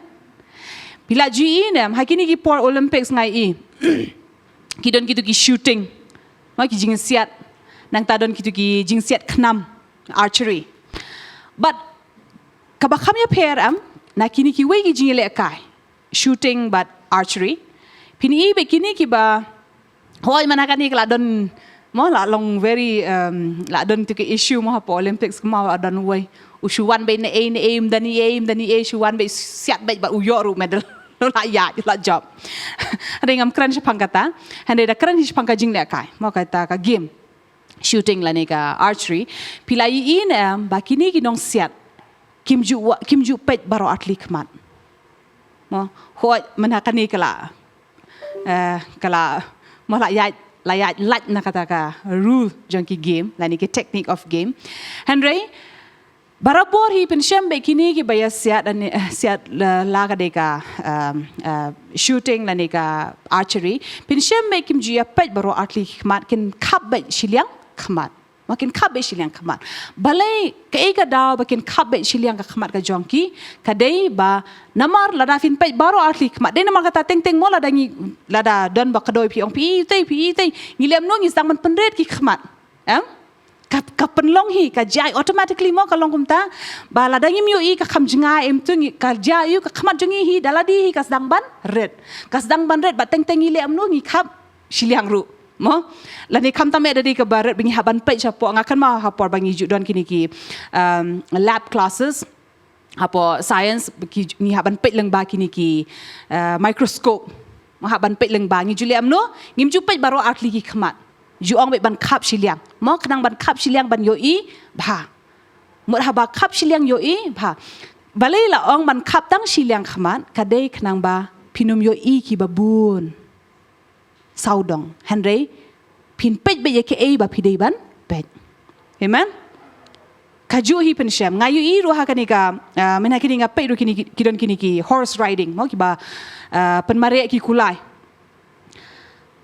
Phi la ju ïohi ne em, ha kine ki por Olympics nga ïohi ki don kitu ki shooting, ma, ki jingsiat. Nangta don kitu ki jingsiat khnam, archery. Bad kaba kham ïapher, em, na kine kiwei ki jingïalehkai, shooting bad archery, phin ïohi ba kine kiba, hooid, mynta kane ka la don Mo la long very, um, la don tu ki issue mo hapoh Olympics mo la don wei. U shu wan beit ne ei ne ei, um don ei, um don ei, shu wan beit siat beit bad u ïoh ruh medal. La ïaid, la jop. Hynrei ngam kren shaphang kata. Hynrei da kren shaphang ka jinglehkai. Mo kata ka game shooting lane ka archery. Phi la ïohi ne em ba kine ki nongsiat kim ju wa-, kim ju peit baroh artylli khmat. Mo, hooid mynta kane ka la, eh, ka la, mo la ïaid, la ïaid lait na kata ka rule jong ki game lane ki technique of game. Hynrei barabor hi pynshem beit kine kiba ïa siat, eh, siat la, la ka dei ka, um, eh, shooting lane ka archery. Pynshem beit kim ju ïa peit baroh artylli khmat, kin khap beit shiliang khmat. Mo kin khap beit shiliang khmat. Balei kaei ka daw ba kin khap beit shiliang ka khmat ka jong ki? Ka dei ba namar lada phin peit baroh artylli khmat. Dei namar kata teng teng mo lada ngi, lada don ba kdew phi ong phi itei, phi itei. Ngi leh kumno, ngi sdang ban pynrit ki khmat. Em? Ka, ka pynlong hi, ka jia automatically mo ka long kumta. Ba lada ngim ïohi ka kham jngai em tu ngi, ka jia ïa u ka khmat jong ngi hi da lade hi ka sdang ban rit. Ka sdang ban rit bad teng teng ngi leh kumno, ngi khap shiliang ruh. Mo? Lane khamtam eh da dei kaba rit ba ngi hap ban peit shapoh, nga kynmaw ha por ba ngi ju don kine ki, um, lab classes. Hapoh science ki, ngi hap ban peit lyngba kine ki, uh, microscope. Mo hap ban peit lyngba, ngi ju leh kumno, ngim ju peit baroh artylli ki khmat. Ju ong beit ban khap shiliang. Mo khnang ban khap shiliang ban ïohi bha. Mut haba khap shiliang ïohi bha. Balei la ong ban khap tang shiliang khmat, ka dei khnang ba phin ym ïohi kiba bun. Sawdong. Hynrei phin peit beit ïa kaei ba phi dei ban peit. Amen. Kajuh hi pynshem. Nga ïohi ruh ha kane ka, ah, mynta kine nga peit ruh kine ki, ki don kine ki horse riding. Mo kiba, ah, pynmareh ki kulai.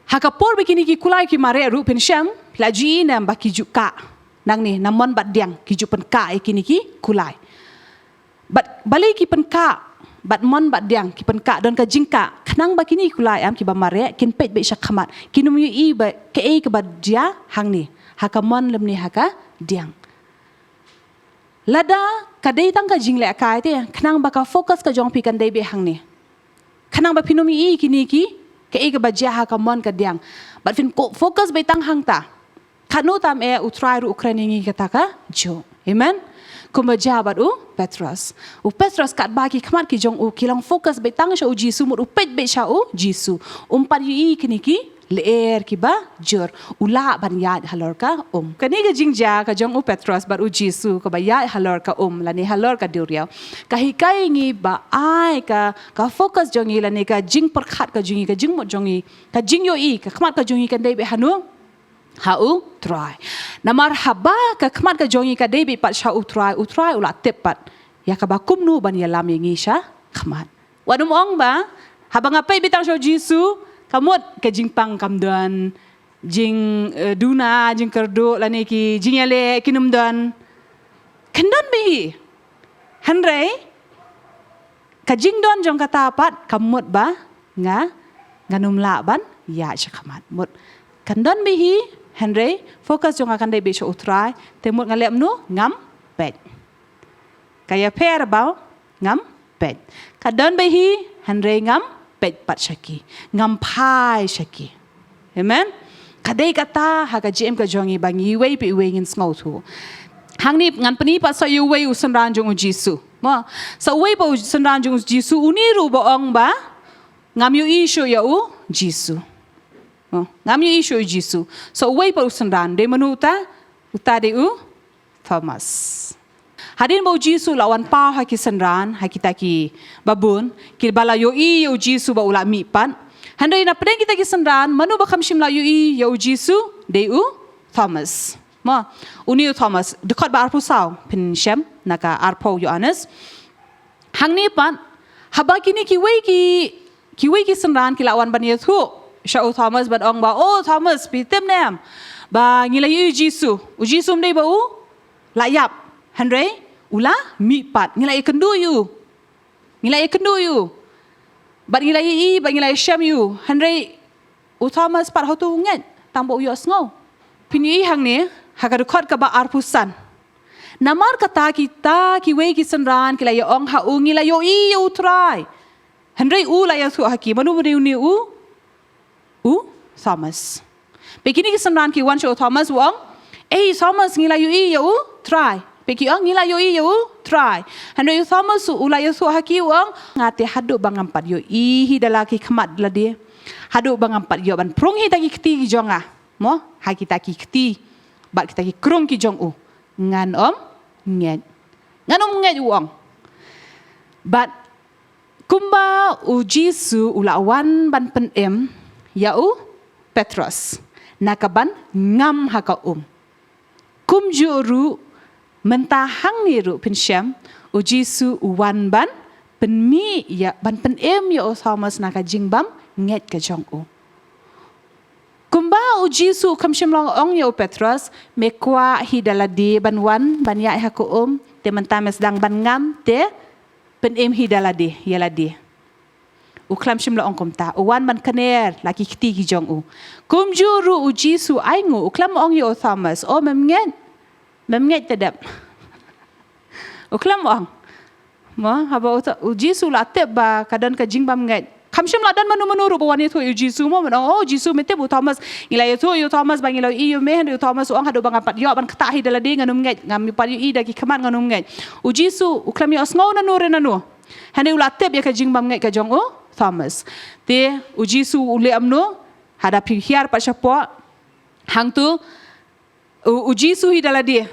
Ha ka por ba kine ki kulai ki mareh ruh pynshem, la ju ïohi ne em ba ki ju kah. Nangne, na mon bad diang, ki ju pynkah ïa kine ki kulai. Bad balei ki pynkah, bad mon bad diang ki pynkah, don ka jingkah, khnang ba kine ki kulai em kiba mareh, kin peit beit sha khmat, kin ym ïohi ba kaei kaba jia hangne, ha ka mon lymne ha ka diang. Lada ka dei tang ka jinglehkai te, khnang ba ka focus ka jong phi kan dei beit hangne. Khnang ba phin ym ïohi kine ki, kaei kaba jia ha ka mon ka diang. Bad phin ko-, focus beit tang hangta. Katno tam eh U Trai ruh u kren ïa ngi kata kajuh. Amen. Kumba jia bad u Petros. U Petros katba ki khmat ki jong u ki long focus beit tang sha u Jisu, mut u peit beit sha u Jisu. Um pat ïohi kine ki lyer kiba jur. U lah ban ïaid halor ka um. Kane ka jingjia ka jong u Petros bad u Jisu kaba ïaid halor ka um lane halor ka duriaw, ka hikai ngi ba ai ka, ka focus jong ngi lane ka jingpyrkhat ka jong ngi, ka jingmut jong ngi, ka jingïohi, ka khmat ka jong ngi kan dei beit hano? Ha U Trai. Namar haba ka khmat ka jong ngi ka dei beit pat sha U Trai, U Trai u la tip pat ïa kaba kumno ban ïalam ïa ngi sha khmat. Wat nym ong ba haba nga peit beit tang sha u Jisu, ka mut ka jingpang kam don, jing, eh, duna, jingkyrduh lane ki jingïaleh kin ym don. Kan don beit hi. Hynrei ka jingdon jong kata pat ka mut ba nga, ngan ym lah ban ïaid sha khmat. Mut kan don beit hi, hynrei focus jong nga kan dei beit sha U Trai, te mut nga leh kumno, ngam peit. Ka ïapher ba ngam peit. Ka don beit hi, hynrei ngam peit pat sha ki. Ngam phai sha ki. Amen. Ka dei kata ha ka jingim ka jong ngi ba ngi iwei pa iwei ngin sngewthuh. Hangne ngan pyni pat sa ïa uwei u synran jong u Jisu. Mo, sa uwei pat u synran jong u Jisu, une ruh ba ong ba ngam ïohi shuh ïa u Jisu. Mo, ngam ïohi shuh ïa u Jisu. Sa uwei pat u synran, dei mano uta? Uta dei u Thomas. Hadien ba u Jisu u la wan paw ha ki synran, ha kita kiba bun, kiba la ïohi ïa u Jisu ba u la mih pat. Hynrei na pdeng kita ki synran, mano ba kham shym la ïohi ïa u Jisu? Dei u Thomas. Mo, une u Thomas, dkhot ba arphew saw, pynshem na ka arphew Ïoannis. Hangne pat, haba kine kiwei ki, kiwei ki synran ki la wan ban ïathuh sha u Thomas ban ong ba, "O Thomas, phi tip ne em ba ngi la ïohi ïa u Jisu? U Jisu ym dei ba u la ïap, hynrei u la mih pat. Ngi la ïakynduh ïa u. Ngi la ïakynduh ïa u. Bad ngi la ïohi, bad ngi la ïashem ïa u." Hynrei u Thomas pat hato u ngeit tang ba u ïohsngew? Phin ïohi hangne ha ka dkhot kaba arphew san. Namar kata kita kiwei ki synran ki la ïa ong ha u, "Ngi la ïohi ïa u Trai." Hynrei u la ïathuh ha ki, mano ba dei une u? U Thomas. Peit kine ki synran ki wan sha u Thomas u ong, "Ei Thomas, ngi la ïohi ïa u Trai." Peit ki ong, "Ngi la ïohi ïa u Trai." Hynrei u Thomas u la ïathuh ha ki u ong, "Nga te haduh ba ngam pat ïohi hi da la ki khmat lade, haduh ba ngam pat ïoh ban prung hi da ki kti ki jong nga, mo, ha kita ki kti bad kita ki krung ki jong u, ngan ym ngeit. Ngan ym ngeit," u ong. Bad kumba u Jisu u la wan ban pynim ïa u Petros na ka ban ngam ha ka um, kumjuh ruh mynta hangne ruh, phin shem, u Jisu u wan ban pynmih ïa, ban pynim ïa u Thomas na ka jingbym ngeit ka jong u. Kumba u Jisu u kham shym la ong ïa u Petros, "Me kwah hi da lade ban wan ban ïaid ha ka um, te mynta me sdang ban ngam, te pynim hi da lade ïa lade." U khlem shym la ong kumta. U wan ban kner la ki kti ki jong u. Kumjuh ruh u Jisu ainguh, u khlem ong ïa u Thomas, "O, mem ngeit? Mem ngeit te dep?" U khlem ong. Mo, haba u, u Jisu u la tip ba ka don ka jingbym ngeit. Kham shym la don mano mano ruh ba wan ïathuh ïa u Jisu, mo, ban ong, "O Jisu, me tip u Thomas, ngi la ïathuh ïa u Thomas ba ngi la ïohi ïa me, hynrei u Thomas u ong haduh ba ngam pat ïoh ban ktah hi da lade ngan ym ngeit, ngam pat ïohi da ki khmat ngan ym ngeit." U Jisu u khlem ïohsngew nano re nano. Hynrei u la tip ïa ka jingbym ngeit ka jong u Thomas. Te u Jisu u leh kumno? Haba phi hiar pat shapoh, hangto u, u Jisu hi da lade,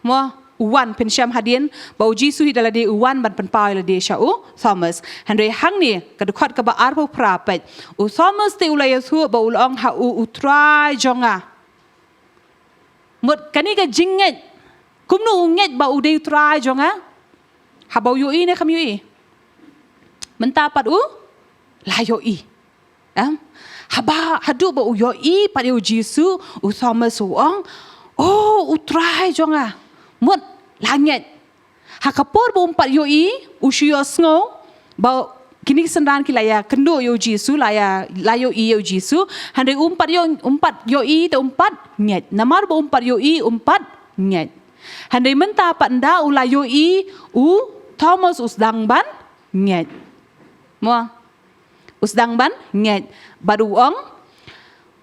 mo, u wan, phin shem hadien ba u Jisu hi da lade u wan ban pynpaw ïa lade sha u Thomas. Hynrei hangne ka dkhot kaba arphew phra, peit, u Thomas te u la ïathuh bad u la ong ha u, "U Trai jong nga." Mut kane ka jingngeit, kumno u ngeit ba u dei u Trai jong nga? Haba u ïohi ne kham ïohi? Mynta pat u la ïohi. Em? Haba haduh ba u ïohi pat ïa u Jisu, u Thomas u ong, "O, u Trai jong nga." Mut la ngeit. Ha ka por ba um pat ïohi, u shu ïohsngew ba kine ki synran ki la ïakynduh ïa u Jisu, la ïa, la ïohi ïa u Jisu. Hynrei um pat ïoh, um pat ïohi te um pat ngeit. Namar ba um pat ïohi um pat ngeit. Hynrei mynta pat ynda u la ïohi, u Thomas u sdang ban ngeit. Mo. U sdang ban ngeit bad u ong,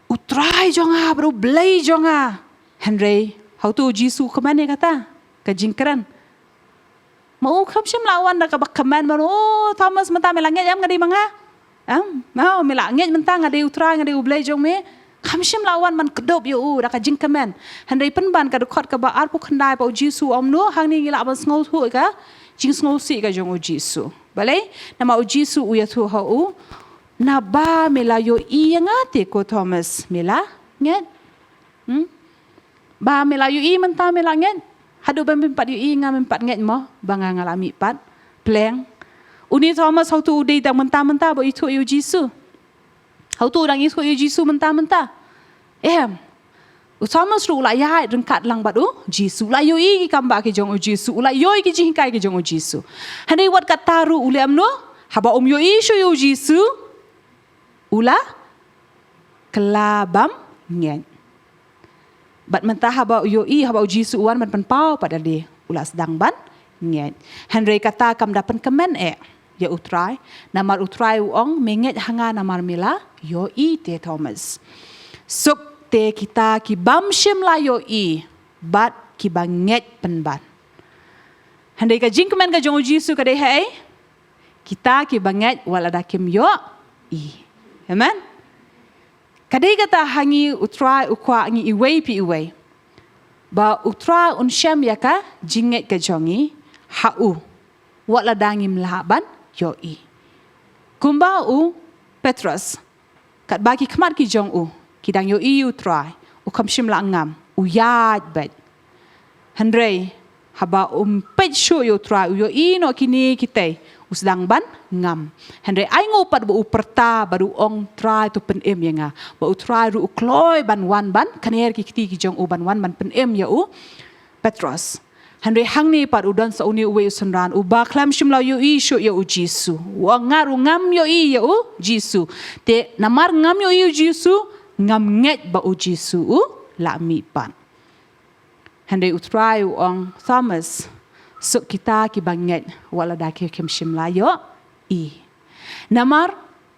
"U Trai jong nga bad u Blei jong nga." Hynrei hato u Jisu u kmen ïa kata ka jingkren? Ma u kham shym la wan da kaba kmen ban, "O Thomas, mynta me la ngeit em nga dei ma nga? Em, ma me la ngeit mynta nga dei u Trai, nga dei u Blei jong me?" Kham shym la wan ban kdup ïa u da ka jingkmen. Hynrei pynban ka dkhot kaba arphew khyndai, pat u Jisu u ong kumno? Hangne ngi lah ban sngewthuh ïa ka jingsngewsih ka jong u Jisu. Balei? Namar u Jisu u ïathuh ha u, "Naba me la ïohi ïa nga te ko Thomas, me la ngeit." Hmm? Ba me la ïohi mynta me la ngeit. Haduh ba mem pat ïohi nga mem pat ngeit mo ba nga nga la mih pat pleng. Une Thomas hato u dei tang mynta mynta ba u ithuh ïa u Jisu? Hato u dang ithuh ïa u Jisu mynta mynta? Em. U Thomas ruh u la ïaid ryngkat lang bad u Jisu, u la ïohi ki kambah ki jong u Jisu, u la ïohi ki jinghikai ki jong u Jisu. Hynrei wat kata ruh u leh kumno? Haba um ïohi shuh ïa u Jisu, u la kylla bam ngeit. Bad mynta haba u ïohi, haba u Jisu u wan ban pynpaw pat ïa lade, u la sdang ban ngeit. Hynrei kata kam da pynkmen eh ïa u Trai, namar u Trai u ong, "Me ngeit ha nga namar me la ïohi te Thomas." Suk te kita ki bym shym la ïohi bad ki ba ngeit pynban. Hynrei ka jingkmen ka jong u Jisu ka dei haei? Kita ki ba ngeit wat lada kim ïohi. Amen. Ka dei kata ha ngi u Trai u kwah ngi iwei pa iwei, ba u Trai un shem ïa ka jingngeit ka jong ngi ha u, wat lada ngim lah ban ïohi. Kumba u Petros, katba ki khmat ki jong u ki dang ïohi ïa u Trai, u kham shym la ngam, u ïaid beit. Hynrei haba um peit shuh ïa u Trai, u ïohi noh kine kitei, u sdang ban ngam. Hynrei ainguh pat ba u pyrta bad u ong, "Trai, to pynim ïa nga." Ba u Trai ruh u kloi ban wan ban kner ki kti ki jong u, ban wan ban pynim ïa u Petros. Hynrei hangne pat u don sa une uwei u synran uba khlem shym la ïohi shuh ïa u Jisu. U ong, "Nga ruh ngam ïohi ïa u Jisu. Te namar ngam ïohi ïa u Jisu, ngam ngeit ba u Jisu u la mih pat." Hynrei u Trai u ong, "Thomas, suk kita ki ba ngeit wat lada ki kham shym la ïohi." Namar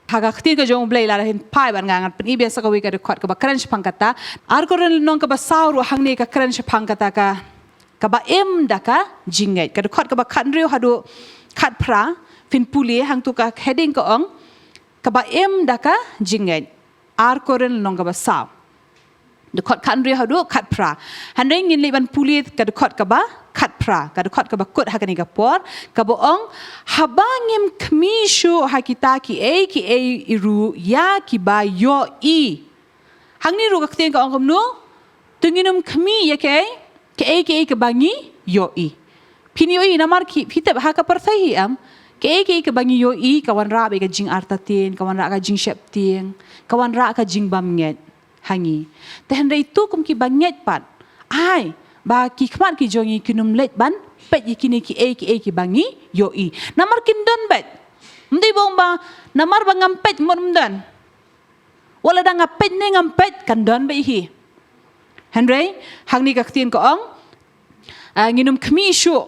Ha ka ktien ka jong U Blei lada phin peit bad nga, ngan pyni biang sa kawei ka dkhot kaba kren shaphang kata. Ar Korinth lynnong kaba saw ruh hangne ka kren shaphang kata ka, kaba im da ka jingngeit. Ka dkhot kaba khathynriew haduh khatphra, phin pule hangto ka heading ka ong, kaba im da ka jingngeit. Ar Korinth lynnong kaba saw, dkhot khathynriew haduh khatphra. Hynrei ngin leit ban pule ka dkhot kaba khatphra, ka dkhot kaba kut ha kane ka por, kaba ong, haba ngim khmih shuh ha kita kiei kiei ruh ïa kiba ïohi. Hangne ruh ka ktien ka ong kumno? To ngin ym khmih ïa kiei, kiei kiei kiba ngi ïohi. Phin ïohi namar ki, phi tip ha ka pyrthei hi em, kiei kiei kiba ngi ïohi ka wanrah bad ka jingartatien, ka wanrah ka jingsheptieng, ka wanrah ka jingbymngeit ha ngi. Te hynrei to kum kiba ngeit pat, ai ba ki khmat ki jong ngi kin ym leit ban peit ïa kine kiei kiei kiba ngi ïohi. Namar kin don beit. Ym dei ba ong ba namar ba ngam peit mut ym don. Wat lada nga peit ne ngam peit kan don beit hi. Hynrei hangne ka ktien ka ong, ah, ngin ym khmih shuh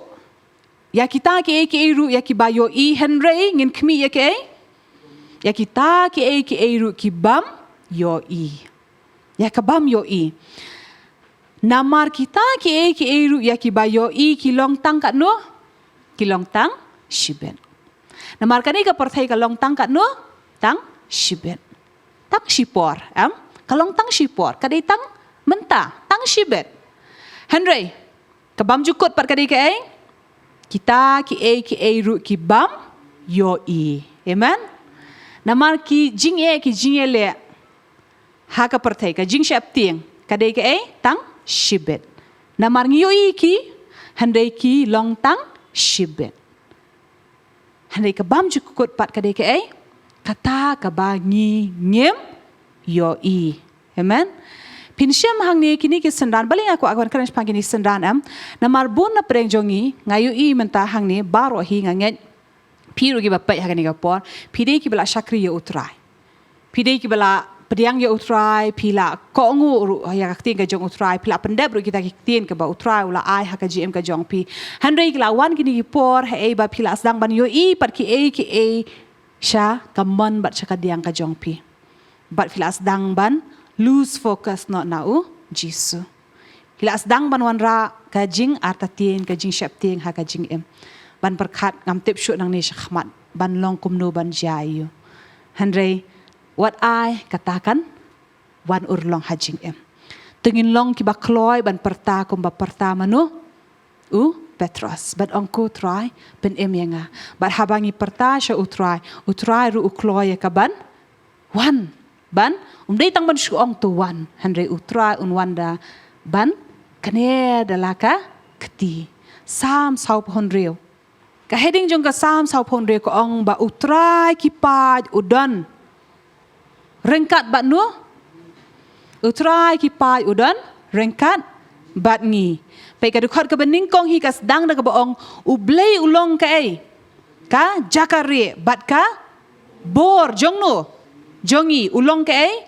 ïa kita kiei kiei ruh ïa kiba ïohi, hynrei ngin khmih ïa kiei, ïa kita kiei kiei ruh kibym ïohi. Ïa kibym ïohi. Namar kita kiei kiei ruh ïa kiba ïohi ki long tang katno? Ki long tang shibit. Namar kane ka pyrthei ka long tang katno? Tang shibit. Tang shipor, em? Ka long tang shipor, ka dei tang mynta, tang shibit. Hynrei kaba ym ju kut pat ka dei kaei? Kita kiei kiei ruh kibym ïohi. Amen. Namar ki jingeh, ki jingeh leh ha ka pyrthei, ka jingsheptieng, ka dei kaei? Tang shibit. Namar ngi ïohi ki, hynrei ki long tang shibit. Hynrei kaba ym ju kut pat ka dei kaei? Kata kaba ngi ngim ïohi. Amen. Phin shem hangne kine ki synran, balei nga kwah ban kren shaphang kine ki synran, em? Namar bun na pdeng jong ngi, nga ïohi mynta hangne baroh hi, nga ngeit phi ruh kiba peit ha kane ka por, phi dei kiba la shakri ïa U Trai. Phi dei kiba la pdiang ïa U Trai, phi la kohnguh ruh ïa ka ktien ka jong U Trai, phi la pyndep ruh kita ki ktien kaba U Trai u la ai ha ka jingim ka jong phi. Hynrei ki la wan kine ki por haei ba phi la sdang ban ïohi pat kiei kiei sha ka mon bad sha ka diang ka jong phi. Bad phi la sdang ban lose focus noh na U Jisu. Phi la sdang ban wanrah ka jingartatien, ka jingsheptieng ha ka jingim. Ban pyrkhat ngam tip shuh nangne shakhmat ban long kumno, ban jia aïu. Hynrei wat ai kata kan wan urlong ha jingim. To ngin long kiba kloi ban pyrta kumba pyrta mano? U Petros. Bad ong, ko Trai, pynim ïa nga. Bad haba ngi pyrta sha U Trai, U Trai ruh u kloi ïa ka ban wan. Ban, um dei tang ban shu ong to wan, hynrei U Trai un wan da ban kner da la ka kti. Salm sawphew hynriew. Ka heading jong ka Salm sawphew hynriew ka ong ba U Trai ki paid u don ryngkat bad no? U Trai ki paid u don ryngkat bad ngi. Peit ka dkhot kaba nyngkong hi ka sdang da kaba ong, U Blei u long kaei? Ka jaka rieh bad ka bor jong no? Jong ngi. U long kaei?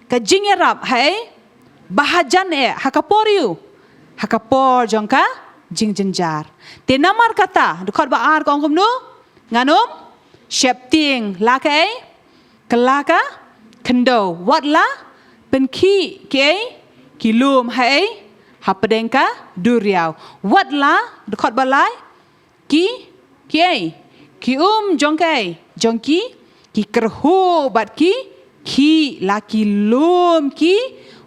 Ka jingïarap haei? Ba hajan eh, ha ka por aïu? Ha ka por jong ka jingjynjar. Te namar kata, dkhot ba ar ka ong kumno? Ngan ym sheptieng la kaei? Kylla ka khyndew. Wat la pynkhih kiei? Ki lum haei? Hapdeng ka duriaw. Wat la, dkhot ba lai, ki, kiei? Ki um jong kaei? Jong ki, ki kyrhuh bad ki khih, la ki lum ki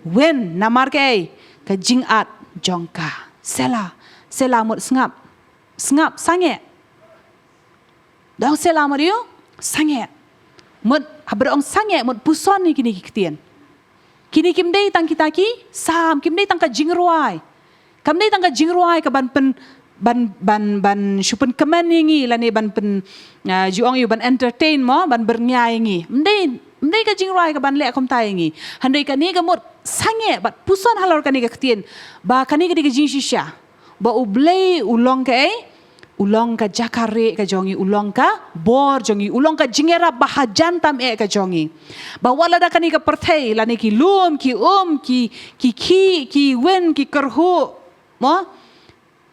win. Namar kaei? Ka jingat jong ka. Sela, Sela, mut sngap. Sngap, sangeh. Da ong Sela mut ïu, sangeh. Mut, haba da ong sangeh, mut puson ïa kine ki ktien. Kine kim dei tang kita ki Salm, kim dei tang ka jingrwai. Kam dei tang ka jingrwai ka ban pyn, ban, ban, ban shu pynkmen ïa ngi, lane ban pyn, ah, ju ong ïa u ban entertain mo, ban byrngia ïa ngi. Ym dei, ym dei ka jingrwai ka ban leh kumta ïa ngi. Hynrei kane ka mut sangeh bad puson halor kane ka ktien. Ba kane ka dei ka jingshisha. Ba U Blei u long kaei? U long ka jaka rieh ka jong ngi, u long ka bor jong ngi, u long ka jingïarap ba hajan tam eh ka jong ngi. Ba wat lada kane ka pyrthei, lane ki lum, ki um, ki, ki khih, ki win, ki kyrhuh. Mo?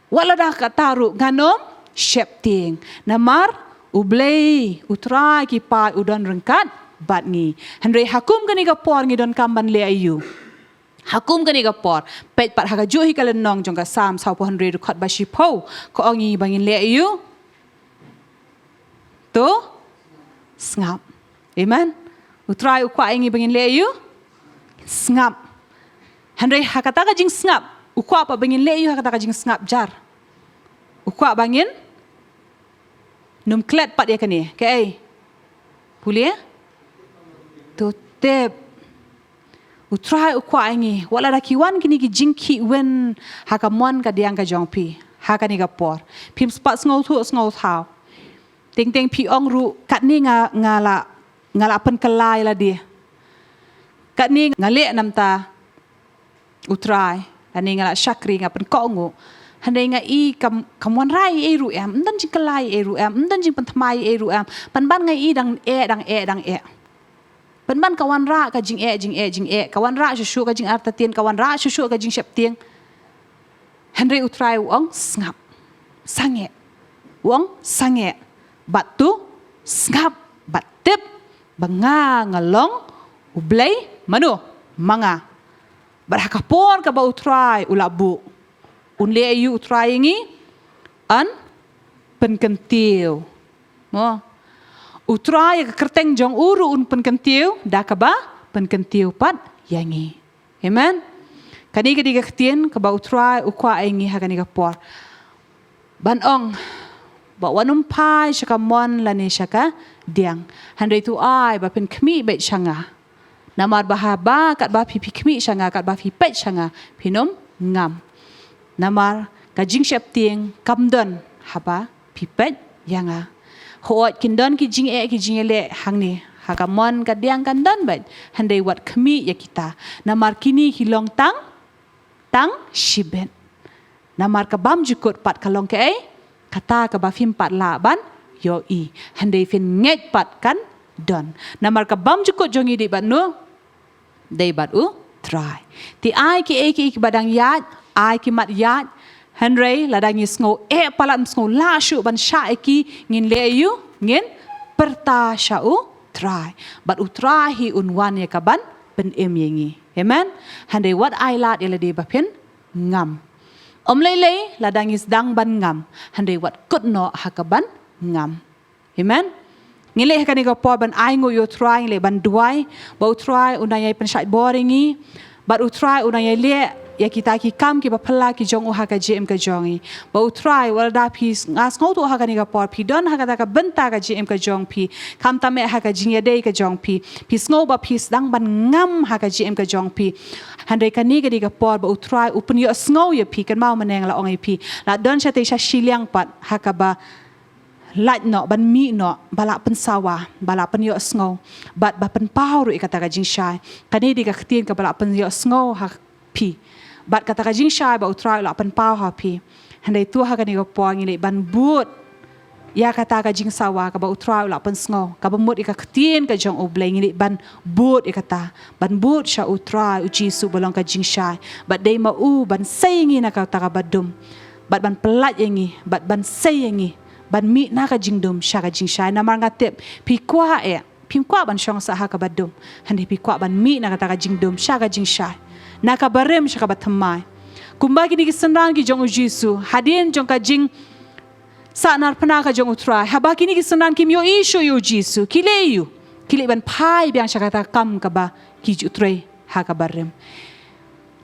Wat lada kata ruh ngan ym sheptieng. Namar U Blei, U Trai ki paid u don ryngkat bad ngi. Hynrei ha kum kane ka por ngi donkam ban leh aïu? Ha kum kane ka por, peit pat ha kajuh hi ka lynnong jong ka Salm saw phew hynriew dkhot ba shiphew, ka ong ïa ngi ba ngin leh aïu? To sngap. Amen. U Trai u kwah ïa ngi ba ngin leh aïu? Sngap. Hynrei ha kata ka jingsngap, u kwah pat ba ngin leh aïu ha kata ka jingsngap jar? U kwah ba ngin nym klet pat ïa kane. Kaei? Pule? To tip. U Trai u kwah ïa ngi, wat lada ki wan kine ki jingkhih win ha ka mon ka diang ka jong phi ha kane ka por, phim pat sngewthuh sngewthaw. Teng teng phi ong ruh, katne nga, nga la, nga la pynkylla ïa lade. Katne nga leh namar U Trai, lane nga la shakri, nga pynkohnguh. Hynrei nga i kam, kam wanrah ei ei ruh em, ym don jingkylla ei ei ruh em, ym don jingpynthame ei ei ruh em. Pynban nga i dang eh, dang eh, dang eh. Pynban ka wanrah ka jingeh, jingeh, jingeh. Ka wanrah shuh shuh ka jingartatien, ka wanrah shuh shuh ka jingsheptieng. Hynrei U Trai u ong sngap. Sangeh. U ong sangeh. Bad to sngap bad tip ba nga nga long U Blei mano? Ma nga. Bad ha ka por kaba U Trai u la buh, un leh aïu U Trai ïa ngi? Un pynkyntiew. Mo. U Trai ïa ka kyrteng jong u ruh un pynkyntiew, da kaba pynkyntiew pat ïa ngi. Amen. Kane ka dei ka ktien kaba U Trai u kwah ïa ngi ha kane ka por. Ban ong ba wat nym phai sha ka mon lane sha ka diang. Hynrei to ai ba phin khmih beit sha nga. Namar ba haba katba phi, phi khmih sha nga, katba phi peit sha nga, phin nym ngam. Namar ka jingsheptieng kam don haba phi peit ïa nga. Hooid kin don ki jingeh ki jingïaleh hangne, ha ka mon ka diang kan don beit. Hynrei wat khmih ïa kita. Namar kine ki long tang, tang shibit. Namar ka bymjukut pat ka long kaei? Kata kaba phim pat lah ban ïohi. Hynrei phin ngeit pat kan don. Namar ka bymjukut jong ngi dei bad no? Dei bad U Trai. Te ai kiei kiei kiba dang ïaid, ai ki mat ïaid. Hynrei lada ngi sngew eh palat, sngew lah shuh ban shah ïa ki, ngin leh aïu? Ngin pyrta sha U Trai. Bad U Trai hi un wan ïa kaban pynim ïa ngi. Amen. Hynrei wat ai lad ïa lade ba phin ngam. Ym lei lei lada ngi sdang ban ngam, hynrei wat kut noh ha kaban ngam. Amen. Ngi leh ha kane ka por ban ainguh ïa U Trai, ngi leh ban duwai ba U Trai un nang ïai pynshait bor ïa ngi. Bad U Trai un nang ïai leh ïa kita ki kam kiba phylla ki jong u ha ka jingim ka jong ngi. Ba U Trai, wat lada phi, nga sngewthuh ha kane ka por phi don ha kata ka bynta ka jingim ka jong phi. Khamtam eh ha ka jingïadei ka jong phi. Phi sngew ba phi sdang ban ngam ha ka jingim ka jong phi. Hynrei kane ka dei ka por ba U Trai u pynïohsngew ïa phi, kynmaw mynne nga la ong ïa phi. La don shatei sha shiliang pat ha kaba lait noh, ban mih noh, ba la pynsawa, ba la pynïohsngew, bad ba pynpaw ruh ïa kata ka jingshai. Kane dei ka ktien kaba la pynïohsngew ha phi. Bad kata ka jingshai ba U Trai u la pynpaw ha phi. Hynrei to ha kane ka por ngi leit ban bud ïa kata ka jingsawa kaba U Trai u la pynsngew, kaba mut ïa ka ktien ka jong U Blei, ngi leit ban bud ïa kata, ban bud sha U Trai U Jisu ba long ka jingshai. Bad dei ma u ban sei ïa ngi na kata kaba dum. Bad ban pyllait ïa ngi, bad ban sei ïa ngi ban mih na ka jingdum sha ka jingshai. Namar nga tip phi kwah eh, phim kwah ban shong sah ha kaba dum. Hynrei phi kwah ban mih na kata ka jingdum sha ka jingshai, na ka barim sha kaba thymmai. Kumba kine ki synran ki jong U Jisu, hadien jong ka jingsahnarphna ka jong U Trai, haba kine ki synran kim ïohi shuh ïa U Jisu, ki leh aïu? Ki leit ban phai biang sha kata ka kam kaba ki ju trei ha ka barim.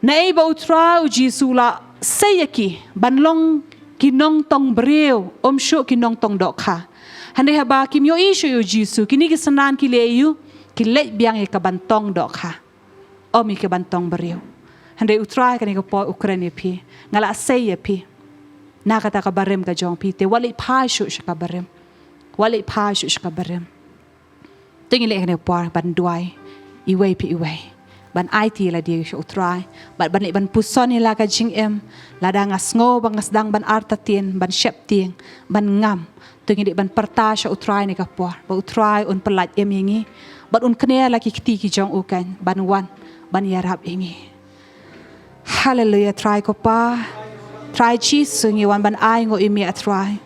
Naei ba U Trai U Jisu u la sei ïa ki ban long ki nongtong briew, ym shuh ki nongtong dohkha. Hynrei haba kim ïohi shuh ïa U Jisu, kine ki synran ki leh aïu? Ki leit biang ïa ka ban tong dohkha, ym ïa ka ban tong briew. Hynrei U Trai kane ka por u kren ïa phi, nga la sei ïa phi na kata ka barim ka jong phi, te wat leit phai shuh sha ka barim. Wat leit phai shuh sha ka barim. Te ngi leh kane ka por ban duwai iwei pa iwei, ban aiti ïa lade sha U Trai, bad ban leh ban puson ïa la ka jingim. Lada nga sngew ba nga sdang ban artatien, ban sheptieng, ban ngam, te ngi leh ban pyrta sha U Trai kane ka por, ba U Trai un pyllait im ïa ngi, bad un kner la ki kti ki jong u kan ban wan ban ïarap ïa ngi. Haleluia, Trai ko Pa. Trai Jisu, ngi wan ban ainguh ïa me, A Trai.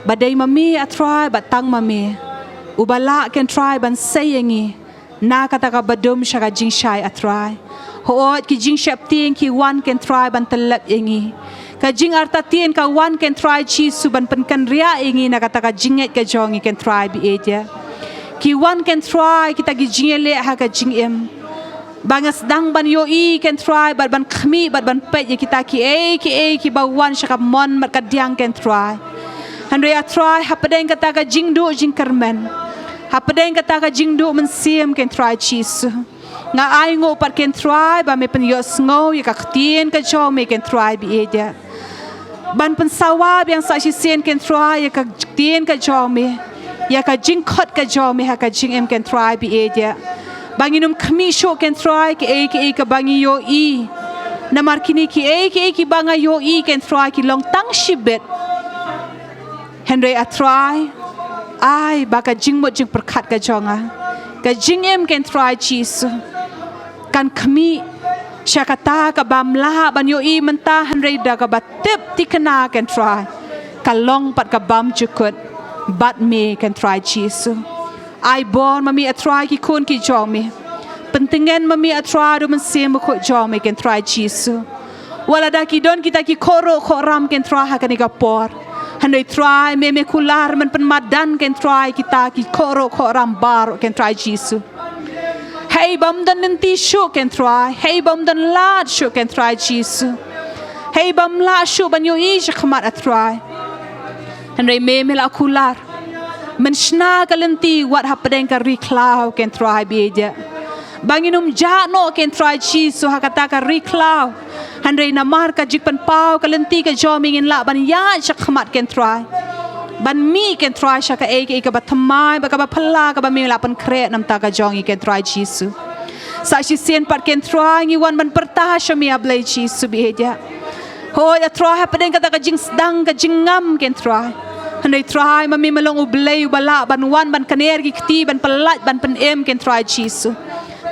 Ba dei ma me, A Trai, bad tang ma me. Uba lah Kynrad ban sei ïa ngi na kata kaba dum sha ka jingshai, A Trai. Hooid, ki jingsheptieng ki wan Kynrad ban tyllep ïa ngi. Ka jingartatien ka wan Kynrad Jisu ban pynkynriah ïa ngi na kata ka jingngeit ka jong ngi Kynrad baieit. Ki wan Kynrad kita ki jingïaleh ha ka jingim. Ba nga sdang ban ïohi Kynrad bad ban khmih bad ban peit ïa kita kiei kiei kiba wan sha ka mon bad ka diang Kynrad. Hynrei A Trai, hapdeng kata ka jingduh jingkyrmen, hapdeng kata ka jingduh mynsiem Kynrad Jisu, nga ainguh pat Kynrad ba me pynïohsngew ïa ka ktien ka jong me Kynrad baieit. Ban pynsawa biang sa shisien Kynrad ïa ka ktien ka jong me, ïa ka jingkhot ka jong me ha ka jingim Kynrad baieit. Ba ngin ym khmih shuh Kynrad kiei kiei kaba ngi ïohi. Namar kine kiei kiei kiba nga ïohi Kynrad ki long tang shibit. Hynrei A Trai, ai ba ka jingmut jingpyrkhat ka jong nga, ka jingim Kynrad Jisu, kan khmih sha kata kabym lah ban ïohi mynta, hynrei da kaba tip thikna Kynrad, ka long pat kabym jukut bad me Kynrad Jisu. Ai bor ma me A Trai ki khun ki jong me. Pyntngen ma me A Trai da u Mynsiem Bakhuid jong me Kynrad Jisu. Wat lada ki don kita ki khohruh khohram Kynrad ha kane ka por, hynrei Trai me, me kular men pynmadan Kynrad kita ki khohruh khohram baroh Kynrad Jisu. Hei bym don lynti shuh Kynrad, hei bym don lad shuh Kynrad Jisu. Hei bym lah shuh ban ïohi shakhmat A Trai. Hynrei me, me la kular, men shna ka lynti wat hapdeng ka ri khlaw Kynrad baieit. Ba ngin ym jah noh Kynrad Jisu ha kata ka ri khlaw. Hynrei namar ka jingpynpaw ka lynti ka jong me ngin lah ban ïaid shakhmat Kynrad, ban mih Kynrad sha kaei kaei kaba thymmai bad kaba phylla kaba me la pynkhreh na bynta ka jong ngi Kynrad Jisu. Sa shisien pat Kynrad ngi wan ban pyrta sha me A Blei Jisu baieit. Hooid A Trai, hapdeng kata ka jingsdang ka jingngam Kynrad, hynrei Trai ma me, me long U Blei uba lah ban wan ban kner ki kti, ban pyllait, ban pynim Kynrad Jisu.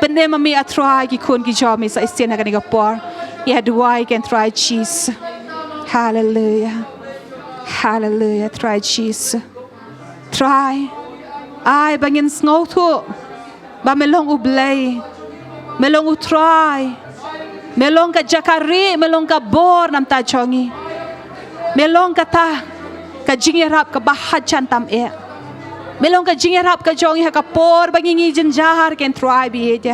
Pynim ma me A Trai ki khun ki jong me sa shisien ha kane ka por. Ïa duwai Kynrad Jisu. Haleluia. Haleluia Trai Jisu. Trai, ai ba ngin sngewthuh ba me long U Blei, me long U Trai, me long ka jaka rieh, me long ka bor na bynta jong ngi. Me long kata ka jingïarap kaba hajan tam eh. Me long ka jingïarap ka jong ngi ha ka por ba ngi ngi jynjar Kynrad baieit.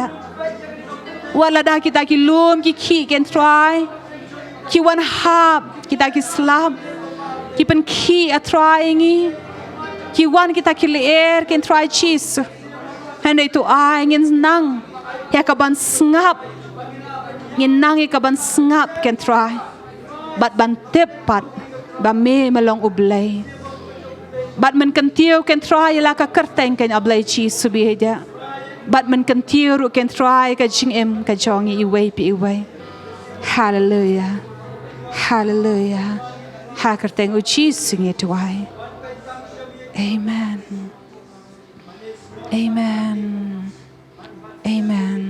Wat lada kita ki lum ki khih Kynrad, ki wan hap kita ki slap, ki pynkhih A Trai ngi. Ki wan kita ki lyer Kynrad Jisu. Hynrei to ai ngin nang ïa kaban sngap, ngin nang ïa kaban sngap Kynrad, bad ban tip pat ba me, me long U Blei. Bad men kyntiew Kynrad ïa la ka kyrteng keiñ A Blei Jisu baieit. Bad men kyntiew ruh Kynrad ka jingim ka jong ngi iwei pa iwei. Haleluia. Haleluia. Ha kyrteng U Jisu ngi duwai. Amen. Amen. Amen.